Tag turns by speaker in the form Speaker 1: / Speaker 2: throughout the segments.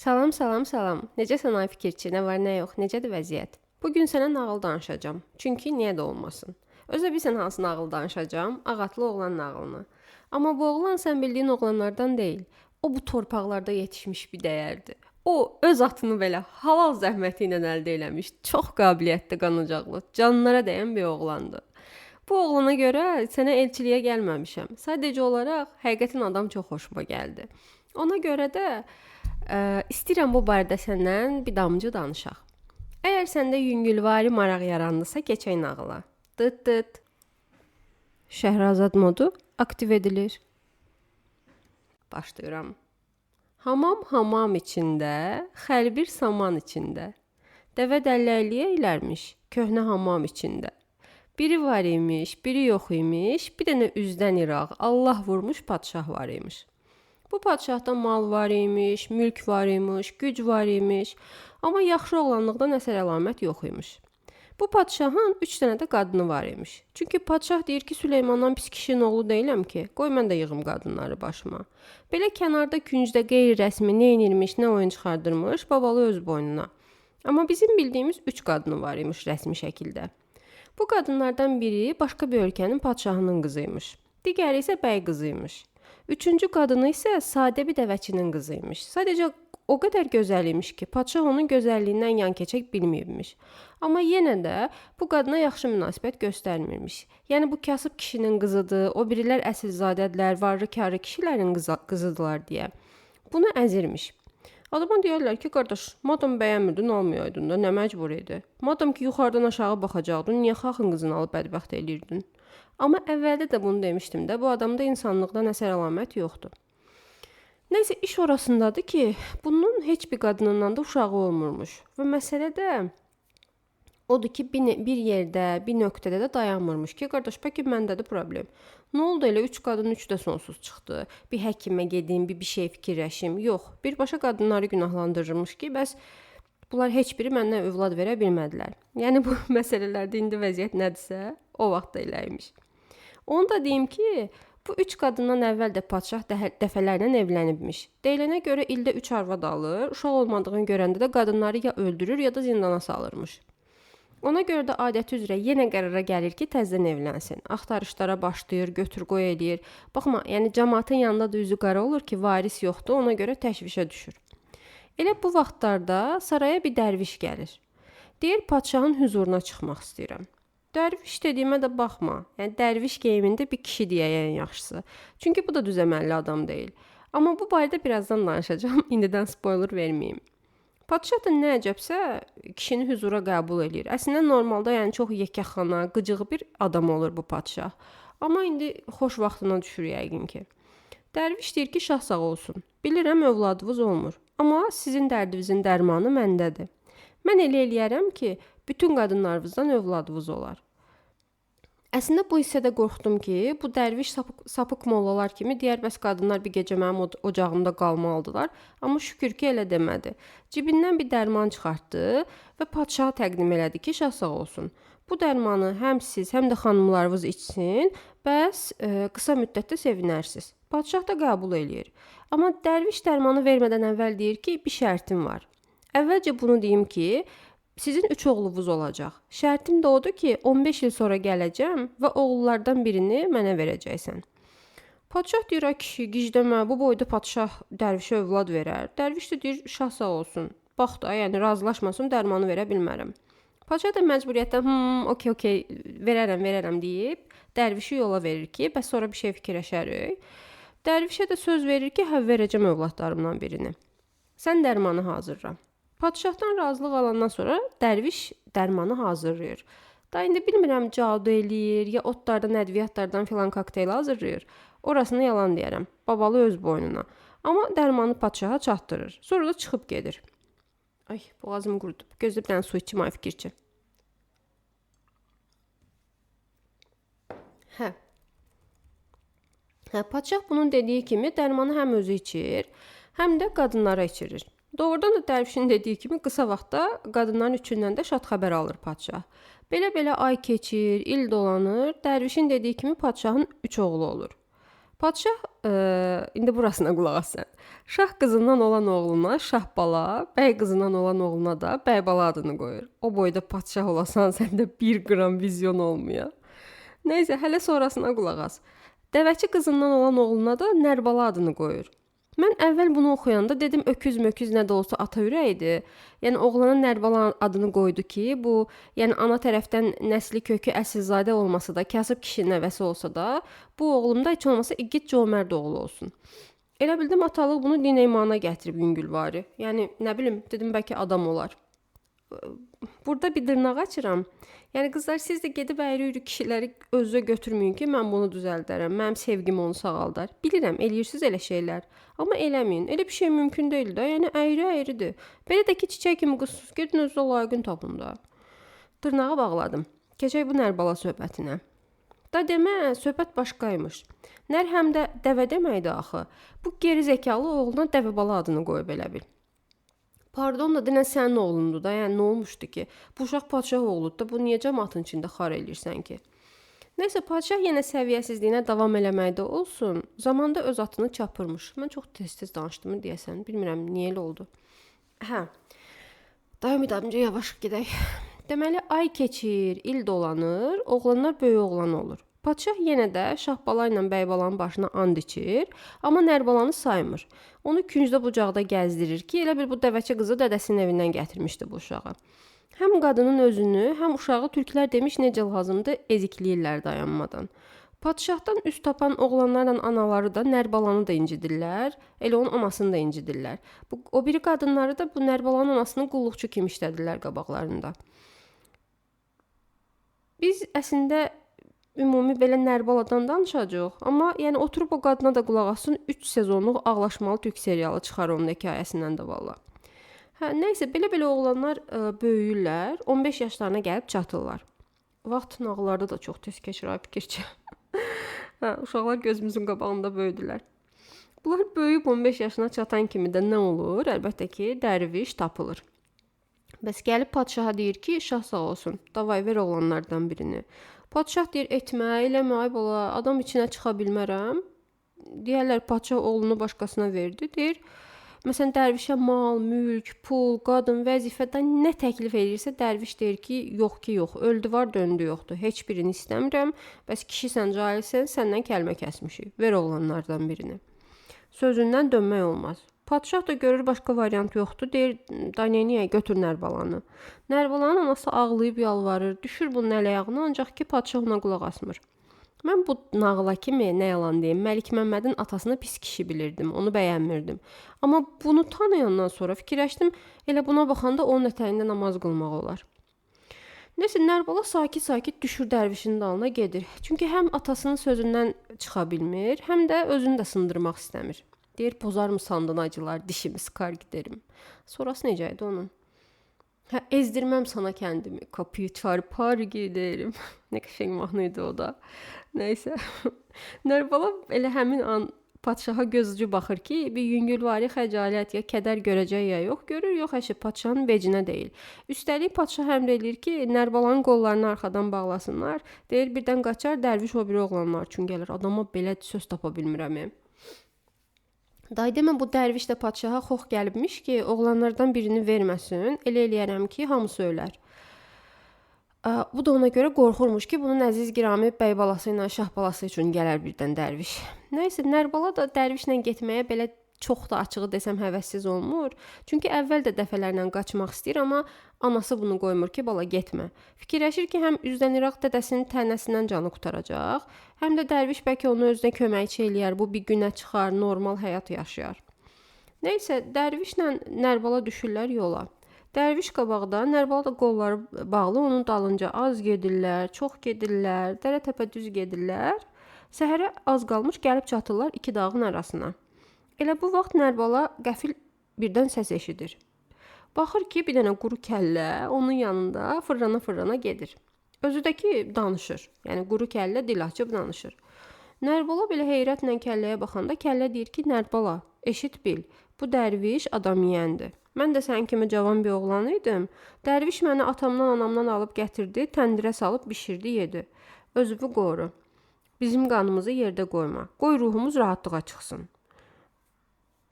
Speaker 1: Salam, salam, salam. Necəsən ay fikirçi? Nə var, nə yox? Necədir vəziyyət? Bu gün sənə nağıl danışacağam. Çünki niyə də olmasın? Özə bilirsən hansı nağıl danışacağam? Ağatlı oğlan nağılını. Amma bu oğlan sən bildiyin oğlanlardan deyil. O bu torpaqlarda yetişmiş bir dəyərdir. O öz atını belə halal zəhməti ilə əldə eləmiş, çox qabiliyyətli, qanacaqlı, canlara dəyən bir oğlandı. Bu oğlana görə sənə elçiliyə gəlməmişəm. Sadəcə olaraq həqiqətən adam çox xoşuma gəldi. Ona görə də istəyirəm bu barədə səndən bir damcı danışaq. Əgər səndə yüngülvari maraq yarandısa, keçək nağıla. Dıt dıt. Şəhrazad modu aktiv edilir. Başlayıram. Hamam hamam içində, xəlbir saman içində. Dəvə dəlləkliyə ilərmiş köhnə hamam içində. Biri var imiş, biri yox imiş, bir dənə üzdən iraq Allah vurmuş padşah var imiş. Bu padşahda mal var imiş, mülk var imiş, güc var imiş, amma yaxşı oğlanlıqdan əsər əlamət yox imiş. Bu padşahın 3 dənə də qadını var imiş. Çünki padşah deyir ki, Süleymandan pis kişinin oğlu deyiləm ki, qoy mən də yığım qadınları başıma. Belə kənarda küncdə qeyri-rəsmi nə edirmiş, nə oyun çıxardırmış, babalı öz boynuna. Amma bizim bildiyimiz 3 qadını var imiş rəsmi şəkildə. Bu qadınlardan biri başqa bir ölkənin padşahının qızı imiş. Digəri isə bəy qızı imiş. Üçüncü qadını isə sadə bir dəvəçinin qızı imiş. Sadəcə o qədər gözəl imiş ki, padşah onun gözəlliyindən yan keçək bilməyibmiş. Amma yenə də bu qadına yaxşı münasibət göstərmirmiş. Yəni bu kasıb kişinin qızıdır, o birilər əsilzadədirlər, varlı karlı kişilərin qızıdırlar deyə. Bunu əzirmiş. Adama deyərlər ki, qardaş, madam bəyənmirdin, almayaydın da, nə məcbur idi? Madam ki, yuxarıdan aşağı baxacaqdın, niyə xalqın qızını alıb bədbəxt eləyirdin? Amma əvvəldə də bunu demişdim də, bu adamda insanlıqdan əsər əlamət yoxdur. Nəysə, iş orasındadır ki, bunun heç bir qadınından da uşağı olmurmuş. Və məsələ də odur ki, bir yerdə, bir nöqtədə də dayanmırmış ki, qardaş, bəlkə məndədir problem. Nə oldu elə 3 qadın, 3 də sonsuz çıxdı. Bir həkimə gedim, bir şey fikirləşim. Yox, birbaşa qadınları günahlandırırmış ki, bəs bunlar heç biri məndən övlad verə bilmədilər. Yəni bu məsələlərdə indi vəziyyət nədirsə, o vaxt da elə imiş. Onu da deyim ki, bu 3 qadından əvvəl də padşah dəfələrlə evlənibmiş. Deyilənə görə ildə 3 arvad alır, uşaq olmadığını görəndə də qadınları ya öldürür, ya da zindana salırmış. Ona görə də adəti üzrə yenə qərara gəlir ki, təzədən evlənsin. Axtarışlara başlayır, götür-qoy eləyir. Baxma, yəni camaatın yanında da üzü qara olur ki, varis yoxdur, ona görə təşvişə düşür. Elə bu vaxtlarda saraya bir dərviş gəlir. Deyir, padşahın hüzuruna çıxmaq istəyirəm. Dərviş dediyimə də baxma. Yəni dərviş geyimində bir kişi deyək ən yaxşısı. Çünki bu da düz əməlli adam deyil. Amma bu barədə birazdan danışacağam. İndidən spoiler verməyim. Padşah da nə əcəbsə kişini hüzura qəbul eləyir. Əslində normalda yəni çox yekəxana, qıcığı bir adam olur bu padşah. Amma indi xoş vaxtına düşür yəqin ki. Dərviş deyir ki, şah sağ olsun. Bilirəm övladınız olmur. Amma sizin dərdinizin dərmanı məndədir. Mən elə eləyərəm ki, bütün qadınlarınızdan övladınız olar. Əslində bu hissədə qorxdum ki, bu dərviş sapıq mollalar kimi deyər, bəs qadınlar bir gecə mənim ocağımda qalmalıdılar. Amma şükür ki, elə demədi. Cibindən bir dərman çıxartdı və padşaha təqdim elədi ki, şah sağ olsun. Bu dərmanı həm siz, həm də xanımlarınız içsin, bəs qısa müddətdə sevinərsiniz. Padşah da qəbul eləyir. Amma dərviş dərmanı vermədən əvvəl deyir ki, bir şərtim var. Əvvəlcə bunu deyim ki, sizin 3 oğlunuz olacaq. Şərtim də odur ki, 15 il sonra gələcəm və oğullardan birini mənə verəcəksən. Padşah deyir, ay kişi, gijdəmə, bu boyda padşah dərvişə övlad verər. Dərviş də deyir, şah sağ olsun. Bax da, yəni razılaşmasam dərmanı verə bilmərəm. Padşah da məcburiyyətdən, okey, verərəm deyib, dərvişi yola verir ki, bəs sonra bir şey fikirləşərik. Dərvişə də söz verir ki, hə, verəcəm övladlarımdan birini. Sən dərmanı hazırla. Padşahdan razılıq alandan sonra dərviş dərmanı hazırlayır. Da indi bilmirəm cadu eləyir, ya otlardan, ədviyyatlardan filan kokteyl hazırlayır. Orasını yalan deyərəm. Babalı öz boynuna. Amma dərmanı padşaha çatdırır. Sonra da çıxıb gedir. Ay, boğazım qurudu. Gözlə bir dənə su içim, ay fikirçi. Hə. Hə, padşah bunun dediyi kimi dərmanı həm özü içir, həm də qadınlara içirir. Doğrudan da dərvişin dediyi kimi qısa vaxtda qadınların üçündən də şad xəbər alır padşah. Belə-belə ay keçir, il dolanır, dərvişin dediyi kimi padşahın 3 oğlu olur. Padşah, indi burasına qulaq as sən. Şah qızından olan oğluna Şahbala, bəy qızından olan oğluna da Bəybala adını qoyur. O boyda padşah olasan, səndə 1 qram vizyon olmaya. Nəysə, hələ sonrasına qulaq as. Dəvəçi qızından olan oğluna da Nərbala adını qoyur. Mən əvvəl bunu oxuyanda dedim öküz-möküz nə də olsa ata ürəyidir. Yəni oğlana Nərbala adını qoydu ki, bu, yəni ana tərəfdən nəsli kökü əsilzadə olmasa da, kasıb kişinin nəvəsi olsa da, bu oğlum da heç olmasa igid comərd oğlu olsun. Elə bildim atalıq bunu dinə imana gətirib yüngülvari. Yəni nə bilim, dedim bəlkə adam olar. Burada bir dırnaq açıram. Yəni qızlar, siz də gedib əyri-üyrü kişiləri özünüzə götürməyin ki, mən bunu düzəldərəm, mənim sevgim onu sağaldar. Bilirəm, eləyirsiniz elə şeylər. Amma eləməyin. Elə bir şey mümkün deyil də. Yəni əyri-əyridir. Belə də ki, çiçək kimi qızsınız, gedin özünüzə layiqini tapın da. Dırnağı bağladım. Keçək bu Nərbala söhbətinə. Da demə, söhbət başqaymış. Nər həm də dəvə deməkdir axı. Bu geri zəkalı oğluna Dəvəbala adını qoyub elə bil. Pardon da, denən sənin oğlundur da, yəni nə olmuşdu ki? Bu uşaq padşah oğludur da, bu niyə cəmaatın içində xar eləyirsən ki? Nəysə, padşah yenə səviyyəsizliyinə davam eləməkdə olsun, zamanda öz atını çapırmış. Mən çox tez-tez danışdım deyəsən, bilmirəm niyə elə oldu. Hə, davam edəmcə yavaş gedək. Deməli, ay keçir, il dolanır, oğlanlar böyük oğlan olur. Padşah yenə də Şahbala ilə Bəybalanın başına and içir, amma Nərbalanı saymır. Onu küncdə bucaqda gəzdirir ki, elə bil bu dəvəçi qızı dədəsinin evindən gətirmişdi bu uşağı. Həm qadının özünü, həm uşağı türklər demiş necə lazımdır, ezikləyirlər dayanmadan. Padşahdan üst tapan oğlanlarla anaları da Nərbalanı da incidirlər, elə onun anasını da incidirlər. Bu, o biri qadınları da bu Nərbalanın anasını qulluqçu kimi işlədirlər qabaqlarında. Biz əslində ümumi belə Nərbaladan danışacağıq, amma yəni oturub o qadına da qulaq assın, 3 sezonluq ağlaşmalı türk serialı çıxar onun hekayəsindən də valla. Hə, nəysə, belə-belə oğlanlar böyüyürlər, 15 yaşlarına gəlib çatırlar. Vaxt nağıllarda da çox tez keçir, ay fikircə. Hə, uşaqlar gözümüzün qabağında böyüdülər. Bunlar böyüyüb 15 yaşına çatan kimi də nə olur? Əlbəttə ki, dərviş tapılır. Bəs gəlib padşaha deyir ki, şah sağ olsun, davay ver oğlanlardan birini. Padşah deyir, etmə, eləmə, ay bala, adam içinə çıxa bilmərəm. Deyərlər, padşah oğlunu başqasına verdi. Deyir, məsələn, dərvişə mal, mülk, pul, qadın, vəzifədən nə təklif edirsə, dərviş deyir ki, yox ki, yox, öldü var, döndü yoxdur. Heç birini istəmirəm. Bəs kişisən, cahilsən, səndən kəlmə kəsmişik. Ver oğlanlardan birini. Sözündən dönmək olmaz. Padşah da görür başqa variant yoxdur. Deyir, da neyniyək, götür Nərbalanı. Nərbalanın anası ağlayıb yalvarır, düşür bunun əl ayağına, ancaq ki, padşah ona qulaq asmır. Mən bu nağıla kimi, nə yalan deyim, Məlik Məmmədin atasını pis kişi bilirdim, onu bəyənmirdim. Amma bunu tanıyandan sonra fikirləşdim, elə buna baxanda onun ətəyində namaz qılmaq olar. Neysə, Nərbala sakit-sakit düşür dərvişin dalına gedir. Çünki həm atasının sözündən çıxa bilmir, həm də özünü də sındırmaq istəmir. Deyir, pozar mı sandın acılar, dişimi sıkar giderim. Sonrası necə idi onun? Hə, ezdirməm sana kəndimi, kapıyı çarpar giderim. Nə qəşəng mahnı idi o da. Nəysə. Nərbala elə həmin an padşaha göz ucu baxır ki, bir yüngülvari xəcalət ya kədər görəcək ya yox. Görür, yox əşi, padşahın vecinə deyil. Üstəlik padşah əmr eləyir ki, Nərbalanın qollarını arxadan bağlasınlar. Deyir, birdən qaçar, dərviş o biri oğlanlar üçün gəlir. Adama belə söz tapa bilmirəm. Day demə, bu dərviş də padşaha xox gəlibmiş ki, oğlanlardan birini verməsin, elə eləyərəm ki, hamısı ölər. Bu da ona görə qorxurmuş ki, bunun əziz girami bəy balası ilə şah balası üçün gələr birdən dərviş. Nəysə, Nərbala da dərvişlə getməyə belə çox da açığı desəm həvəssiz olmur. Çünki əvvəl də dəfələrlə qaçmaq istəyir, amma anası bunu qoymur ki, bala getmə. Fikirləşir ki, həm üzdən İraq dədəsinin tənəsindən canı qurtaracaq, həm də dərviş bəlkə onu özünə köməkçi eləyər, bu bir günə çıxar, normal həyat yaşayar. Nəysə, dərvişlə Nərbala düşürlər yola. Dərviş qabaqda, Nərbala da qolları bağlı, onun dalınca az gedirlər, çox gedirlər, dərə-təpə düz gedirlər. Səhərə az qalmış gəlib çatırlar iki dağın arasına. Elə bu vaxt Nərbala qəfil birdən səs eşidir. Baxır ki, bir dənə quru kəllə onun yanında fırlana-fırlana gedir. Özü də ki, danışır. Yəni, quru kəllə dil açıb danışır. Nərbala belə heyrətlə kəlləyə baxanda kəllə deyir ki, Nərbala, eşit bil, bu dərviş adam yeyəndir. Mən də sənin kimi cavan bir oğlan idim. Dərviş məni atamdan, anamdan alıb gətirdi, təndirə salıb bişirdi, yedi. Özünü qoru. Bizim qanımızı yerdə qoyma. Qoy ruhumuz rahatlığa çıxsın.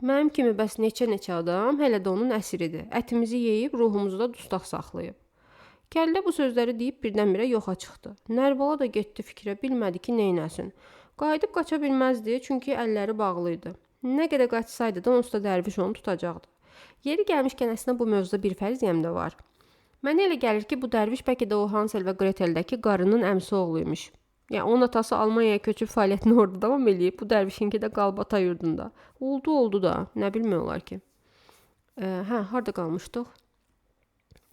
Speaker 1: Mənim kimi bəs neçə-neçə adam hələ də onun əsiridir. Ətimizi yeyib, ruhumuzu da dustaq saxlayıb. Kəllə bu sözləri deyib birdən-birə yoxa çıxdı. Nərbala da getdi fikrə, bilmədi ki, neynəsin. Qayıdıb qaça bilməzdi, çünki əlləri bağlı idi. Nə qədər qaçsaydı da onsuz da dərviş onu tutacaqdı. Yeri gəlmişkən əslində bu mövzuda bir fərziyyəm də var. Mənə elə gəlir ki, bu dərviş bəlkə də o Hansel və Greteldəki qarının əmisi oğlu imiş. Yəni onun atası Almaniyaya köçüb fəaliyyətini orada davam eləyib, bu dərvişinki də qalıb ata yurdunda. Oldu, oldu da, nə bilmək olar ki. Hə, harda qalmışdıq?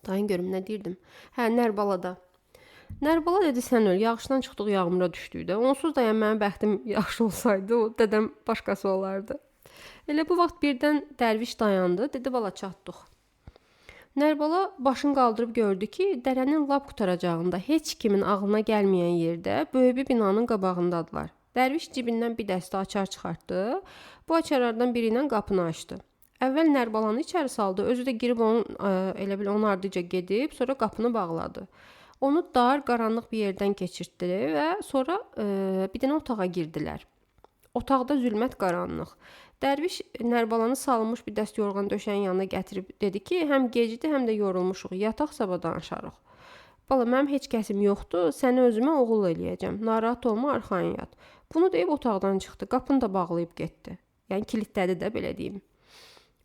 Speaker 1: Dayın görüm nə deyirdim. Hə, Nərbalada. Nərbala dedi sən öl, yağışdan çıxdıq, yağmura düşdük də. Onsuz da yəni mənim bəxtim yaxşı olsaydı, o dədəm başqası olardı. Elə bu vaxt birdən dərviş dayandı, dedi bala çatdıq. Nərbala başını qaldırıb gördü ki, dərənin lap qurtaracağında heç kimin ağlına gəlməyən yerdə böyük bir binanın qabağındadılar. Dərviş cibindən bir dəstə açar çıxartdı. Bu açarlardan biri ilə qapını açdı. Əvvəl Nərbalanı içəri saldı, özü də girib onun elə bil onun ardıca gedib, sonra qapını bağladı. Onu dar, qaranlıq bir yerdən keçirtdi və sonra bir dənə otağa girdilər. Otaqda zülmət, qaranlıq. Dərviş Nərbalanı salınmış bir dəst yorğan döşəyin yanına gətirib dedi ki, həm gecdir, həm də yorulmuşuq. Yataq sabah danışarıq. Bala, mənim heç kəsim yoxdur, səni özümə oğul eləyəcəm. Narahat olma, arxayın yat. Bunu deyib otaqdan çıxdı, qapını da bağlayıb getdi. Yəni kilitlədi də, belə deyim.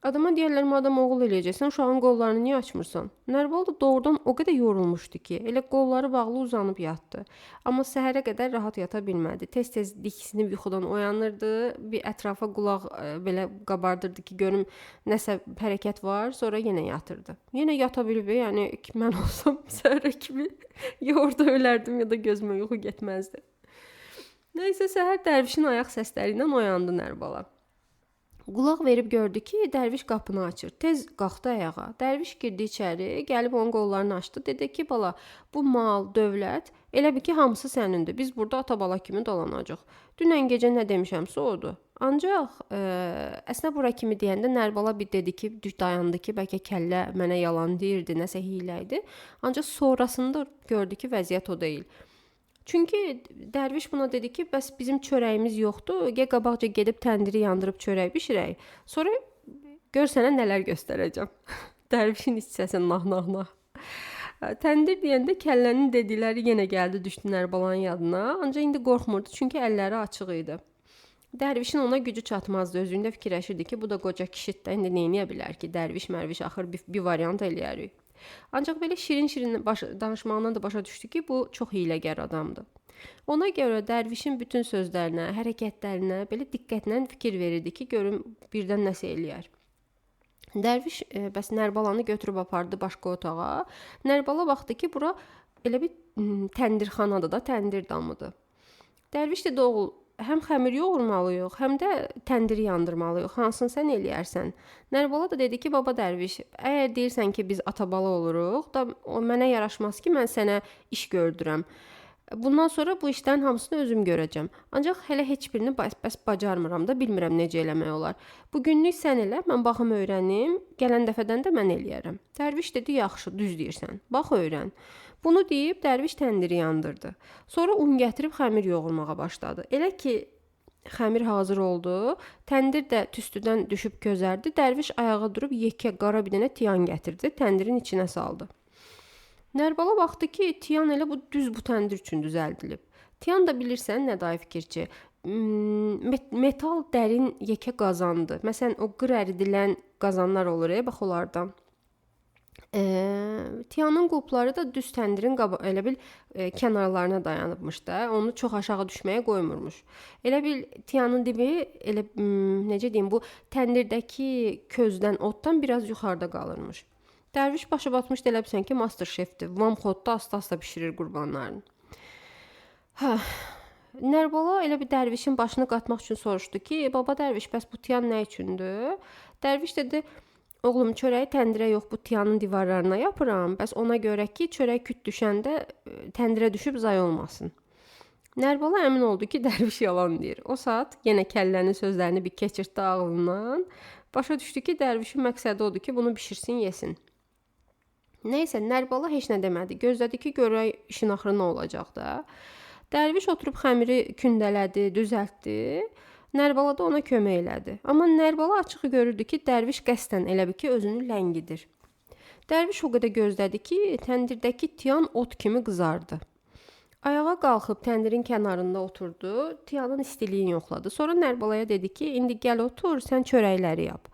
Speaker 1: Adama deyərlər, madam oğul eləyəcəksən, uşağın qollarını niyə açmırsan? Nərbala da doğrudan o qədər yorulmuşdu ki, elə qolları bağlı uzanıb yatdı. Amma səhərə qədər rahat yata bilmədi. Tez-tez diksinib yuxudan oyanırdı, bir ətrafa qulaq belə qabardırdı ki, görüm nəsə hərəkət var, sonra yenə yatırdı. Yenə yata bilib, yəni mən olsam səhərə kimi ya orada ölərdim, ya da gözümə yuxu getməzdi. Nəysə, səhər dərvişin ayaq səsləri ilə oyandı Nərbala. Qulaq verib gördü ki, dərviş qapını açır. Tez qalxdı ayağa. Dərviş girdi içəri, gəlib onun qollarını açdı. Dedi ki, bala, bu mal, dövlət elə bil ki, hamısı sənindir. Biz burada ata-bala kimi dolanacağıq. Dünən gecə nə demişəmsə odur. Ancaq əslində bura kimi deyəndə Nərbala bir dedi ki, dayandı ki, bəlkə kəllə mənə yalan deyirdi, nəsə hiylə idi. Ancaq sonrasında gördü ki, vəziyyət o deyil. Çünki dərviş buna dedi ki, bəs bizim çörəyimiz yoxdur, gəl qabaqca gedib təndiri yandırıb çörək bişirək. Sonra gör sənə nələr göstərəcəm. Dərvişin iç səsi nah nah nah. Təndir deyəndə kəllənin dedikləri yenə gəldi, düşdü Nərbalanın yadına. Ancaq indi qorxmurdu, çünki əlləri açıq idi. Dərvişin ona gücü çatmazdı. Özündə fikirləşirdi ki, bu da qoca kişidir də, indi nə edə bilər ki, dərviş mərviş axır bir variant eləyərik. Ancaq belə şirin-şirin danışmağından da başa düşdü ki, bu çox hiyləgər adamdır. Ona görə dərvişin bütün sözlərinə, hərəkətlərinə belə diqqətlə fikir verirdi ki, görüm birdən nəsə eləyər. Dərviş bəs Nərbalanı götürüb apardı başqa otağa. Nərbala baxdı ki, bura elə bir təndirxanadır da, təndir damıdır. Dərviş dedi, oğul, həm xəmir yoğurmalıyıq, həm də təndiri yandırmalıyıq. Hansını sən eləyərsən? Nərbala da dedi ki, baba dərviş, əgər deyirsən ki, biz ata-bala oluruq, da o mənə yaraşmaz ki, mən sənə iş gördürəm. Bundan sonra bu işlərin hamısını özüm görəcəm. Ancaq hələ heç birini bəs bacarmıram da, bilmirəm necə eləmək olar. Bugünlük sən elə, mən baxım öyrənim, gələn dəfədən də mən eləyərəm. Dərviş dedi, yaxşı, düz deyirsən, bax öyrən. Bunu deyib dərviş təndiri yandırdı. Sonra un gətirib xəmir yoğurmağa başladı. Elə ki, xəmir hazır oldu, təndir də tüstüdən düşüb közərdi. Dərviş ayağa durub yekə qara bir dənə tiyan gətirdi, təndirin içinə saldı. Nərbala baxdı ki, tiyan elə bu düz bu təndir üçün düzəldilib. Tiyan da bilirsən nə day fikirçi, metal dərin yekə qazandı. Məsələn, o qır əridilən qazanlar olur, bax onlardan. Tiyanın qulpları da düz təndirin elə bil kənarlarına dayanıbmış da, onu çox aşağı düşməyə qoymurmuş. Elə bil tiyanın dibi elə necə deyim, bu təndirdəki közdən, oddan biraz yuxarıda qalırmış. Dərviş başı batmışdı, elə bilsən ki, master şefdir. Vamxodda asta-asta bişirir qurbanlarını. Hə, Nərbala elə bir dərvişin başını qatmaq üçün soruşdu ki, baba dərviş, bəs bu tiyan nə üçündür? Dərviş dedi, oğlum, çörəyi təndirə yox, bu tiyanın divarlarına yapıram. Bəs ona görə ki, çörək küt düşəndə təndirə düşüb zay olmasın. Nərbala əmin oldu ki, dərviş yalan deyir. O saat yenə kəllənin sözlərini bir keçirtdi ağlından. Başa düşdü ki, dərvişin məqsədi odur ki, bunu bişirsin, yesin. Nəysə, Nərbala heç nə demədi. Gözlədi ki, görək işin axırı nə olacaq da. Dərviş oturub xəmiri kündələdi, düzəltdi. Nərbala da ona kömək elədi. Amma Nərbala açıq görürdü ki, dərviş qəsdən elə bil ki, özünü ləngidir. Dərviş o qədər gözlədi ki, təndirdəki tiyan ot kimi qızardı. Ayağa qalxıb təndirin kənarında oturdu, tiyanın istiliyini yoxladı. Sonra Nərbalaya dedi ki, indi gəl otur, sən çörəkləri yap.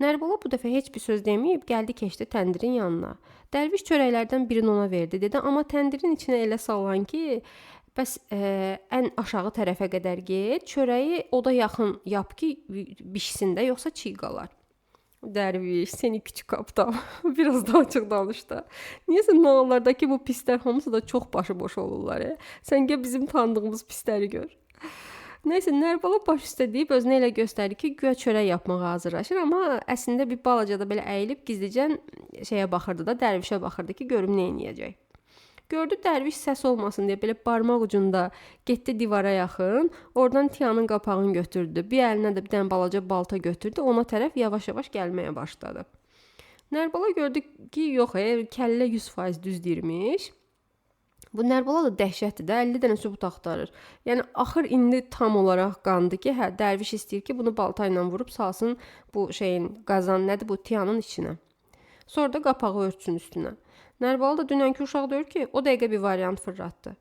Speaker 1: Nərbala bu dəfə heç bir söz deməyib, gəldi keçdi təndirin yanına. Dərviş çörəklərdən birini ona verdi, dedi, amma təndirin içinə elə sallan ki, bəs ən aşağı tərəfə qədər get, çörəyi oda yaxın yap ki, bişsin də, yoxsa çiğ qalar. Dərviş, seni küçük aptal. Biraz daha açıq danış da. Niyəsə nağıllardakı bu pislər hamısı da çox başıboş olurlar. Sən gəl bizim tanıdığımız pisləri gör. Nəysə, Nərbala baş üstə deyib özünə elə göstərdi ki, güya çörək yapmağa hazırlaşır, amma əslində bir balaca da belə əyilib gizlicən şeyə baxırdı da, dərvişə baxırdı ki, görüm nə eləyəcək. Gördü dərviş səs olmasın deyə belə barmaq ucunda getdi divara yaxın, oradan tiyanın qapağını götürdü. Bir əlinə də bir dənə balaca balta götürdü, ona tərəf yavaş-yavaş gəlməyə başladı. Nərbala gördü ki, yox, kəllə 100% düz deyirmiş. Bu Nərbala da dəhşətdir də, 50 dənə sübut axtarır. Yəni axır indi tam olaraq qandı ki, hə, dərviş istəyir ki, bunu balta ilə vurub salsın bu şeyin, qazan nədir bu tiyanın içinə. Sonra da qapağı örtsün üstünə. Nərbala da dünənki uşaq deyir ki, o dəqiqə bir variant fırlatdı.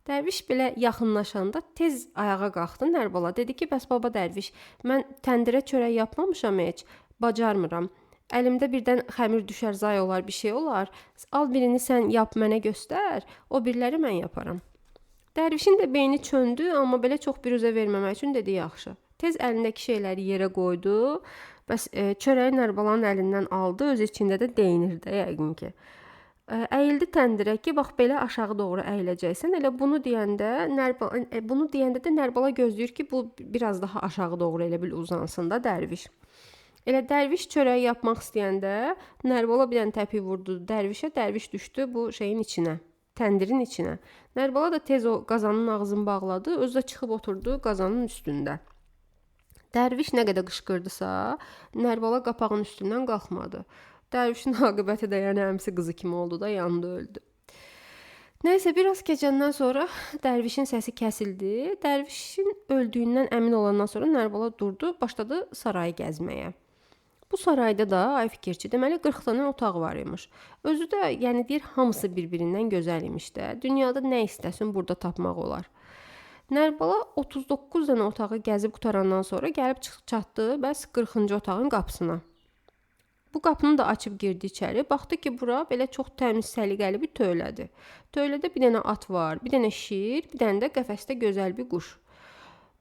Speaker 1: Dərviş belə yaxınlaşanda tez ayağa qalxdı Nərbala. Dedi ki, bəs baba dərviş, mən təndirə çörək yapmamışam heç, bacarmıram. Əlimdə birdən xəmir düşər, zay olar, bir şey olar. Al birini sən yap, mənə göstər, o biriləri mən yaparam. Dərvişin də beyni çöndü, amma belə çox biruzə verməmək üçün dedi yaxşı. Tez əlindəki şeyləri yerə qoydu. Bəs çörəyi Nərbalanın əlindən aldı, öz içində də deyinir də yəqin ki. Əyildi təndirə ki, bax belə aşağı doğru əyiləcəksən. Elə bunu deyəndə bunu deyəndə də Nərbala gözləyir ki, bu biraz daha aşağı doğru elə bil uzansın da dərviş. Elə dərviş çörəyi yapmaq istəyəndə Nərbala bir dənə təpik vurdu dərvişə, dərviş düşdü bu şeyin içinə, təndirin içinə. Nərbala da tez o qazanın ağzını bağladı, özü də çıxıb oturdu qazanın üstündə. Dərviş nə qədər qışqırdısa, Nərbala qapağın üstündən qalxmadı. Dərvişin aqibəti də yəni əmsi qızı kimi oldu da, yandı, öldü. Nəysə, biraz keçəndən sonra dərvişin səsi kəsildi. Dərvişin öldüyündən əmin olandan sonra Nərbala durdu, başladı sarayı gəzməyə. Bu sarayda da, ay fikirçi, deməli 40 dənə otaq var imiş. Özü də, yəni deyir, hamısı bir-birindən gözəl imiş də. Dünyada nə istəsin burada tapmaq olar. Nərbala 39 dənə otağı gəzib qutarandan sonra gəlib çatdı bəs 40-cı otağın qapısına. Bu qapını da açıb girdi içəri. Baxdı ki, bura belə çox təmiz, səliqəli bir tövlədir. Tövlədə bir dənə at var, bir dənə şir, bir dənə də qəfəsdə gözəl bir quş.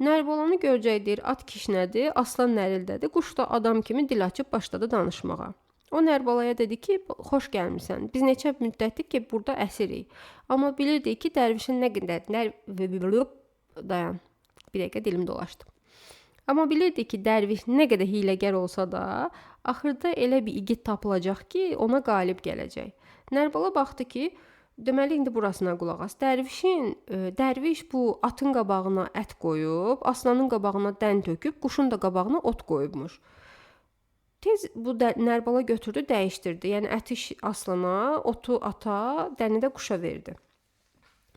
Speaker 1: Nərbalanı görcək deyir, at kişnədi, aslan nərildədi, quş da adam kimi dil açıb başladı danışmağa. O Nərbalaya dedi ki, xoş gəlmisən, biz neçə müddətdir ki, burada əsirik. Amma bilirdik ki, dərvişin nə qədər... Dayan, bir dəqiqə dilim dolaşdı. Amma bilirdi ki, dərviş nə qədər hiyləgər olsa da, axırda elə bir igid tapılacaq ki, ona qalib gələcək. Nərbala baxdı ki, deməli indi burasına qulaq as. Dərviş bu atın qabağına ət qoyub, aslanın qabağına dən töküb, quşun da qabağına ot qoyubmuş. Tez bu Nərbala götürdü, dəyişdirdi. Yəni əti aslana, otu ata, dəni də quşa verdi.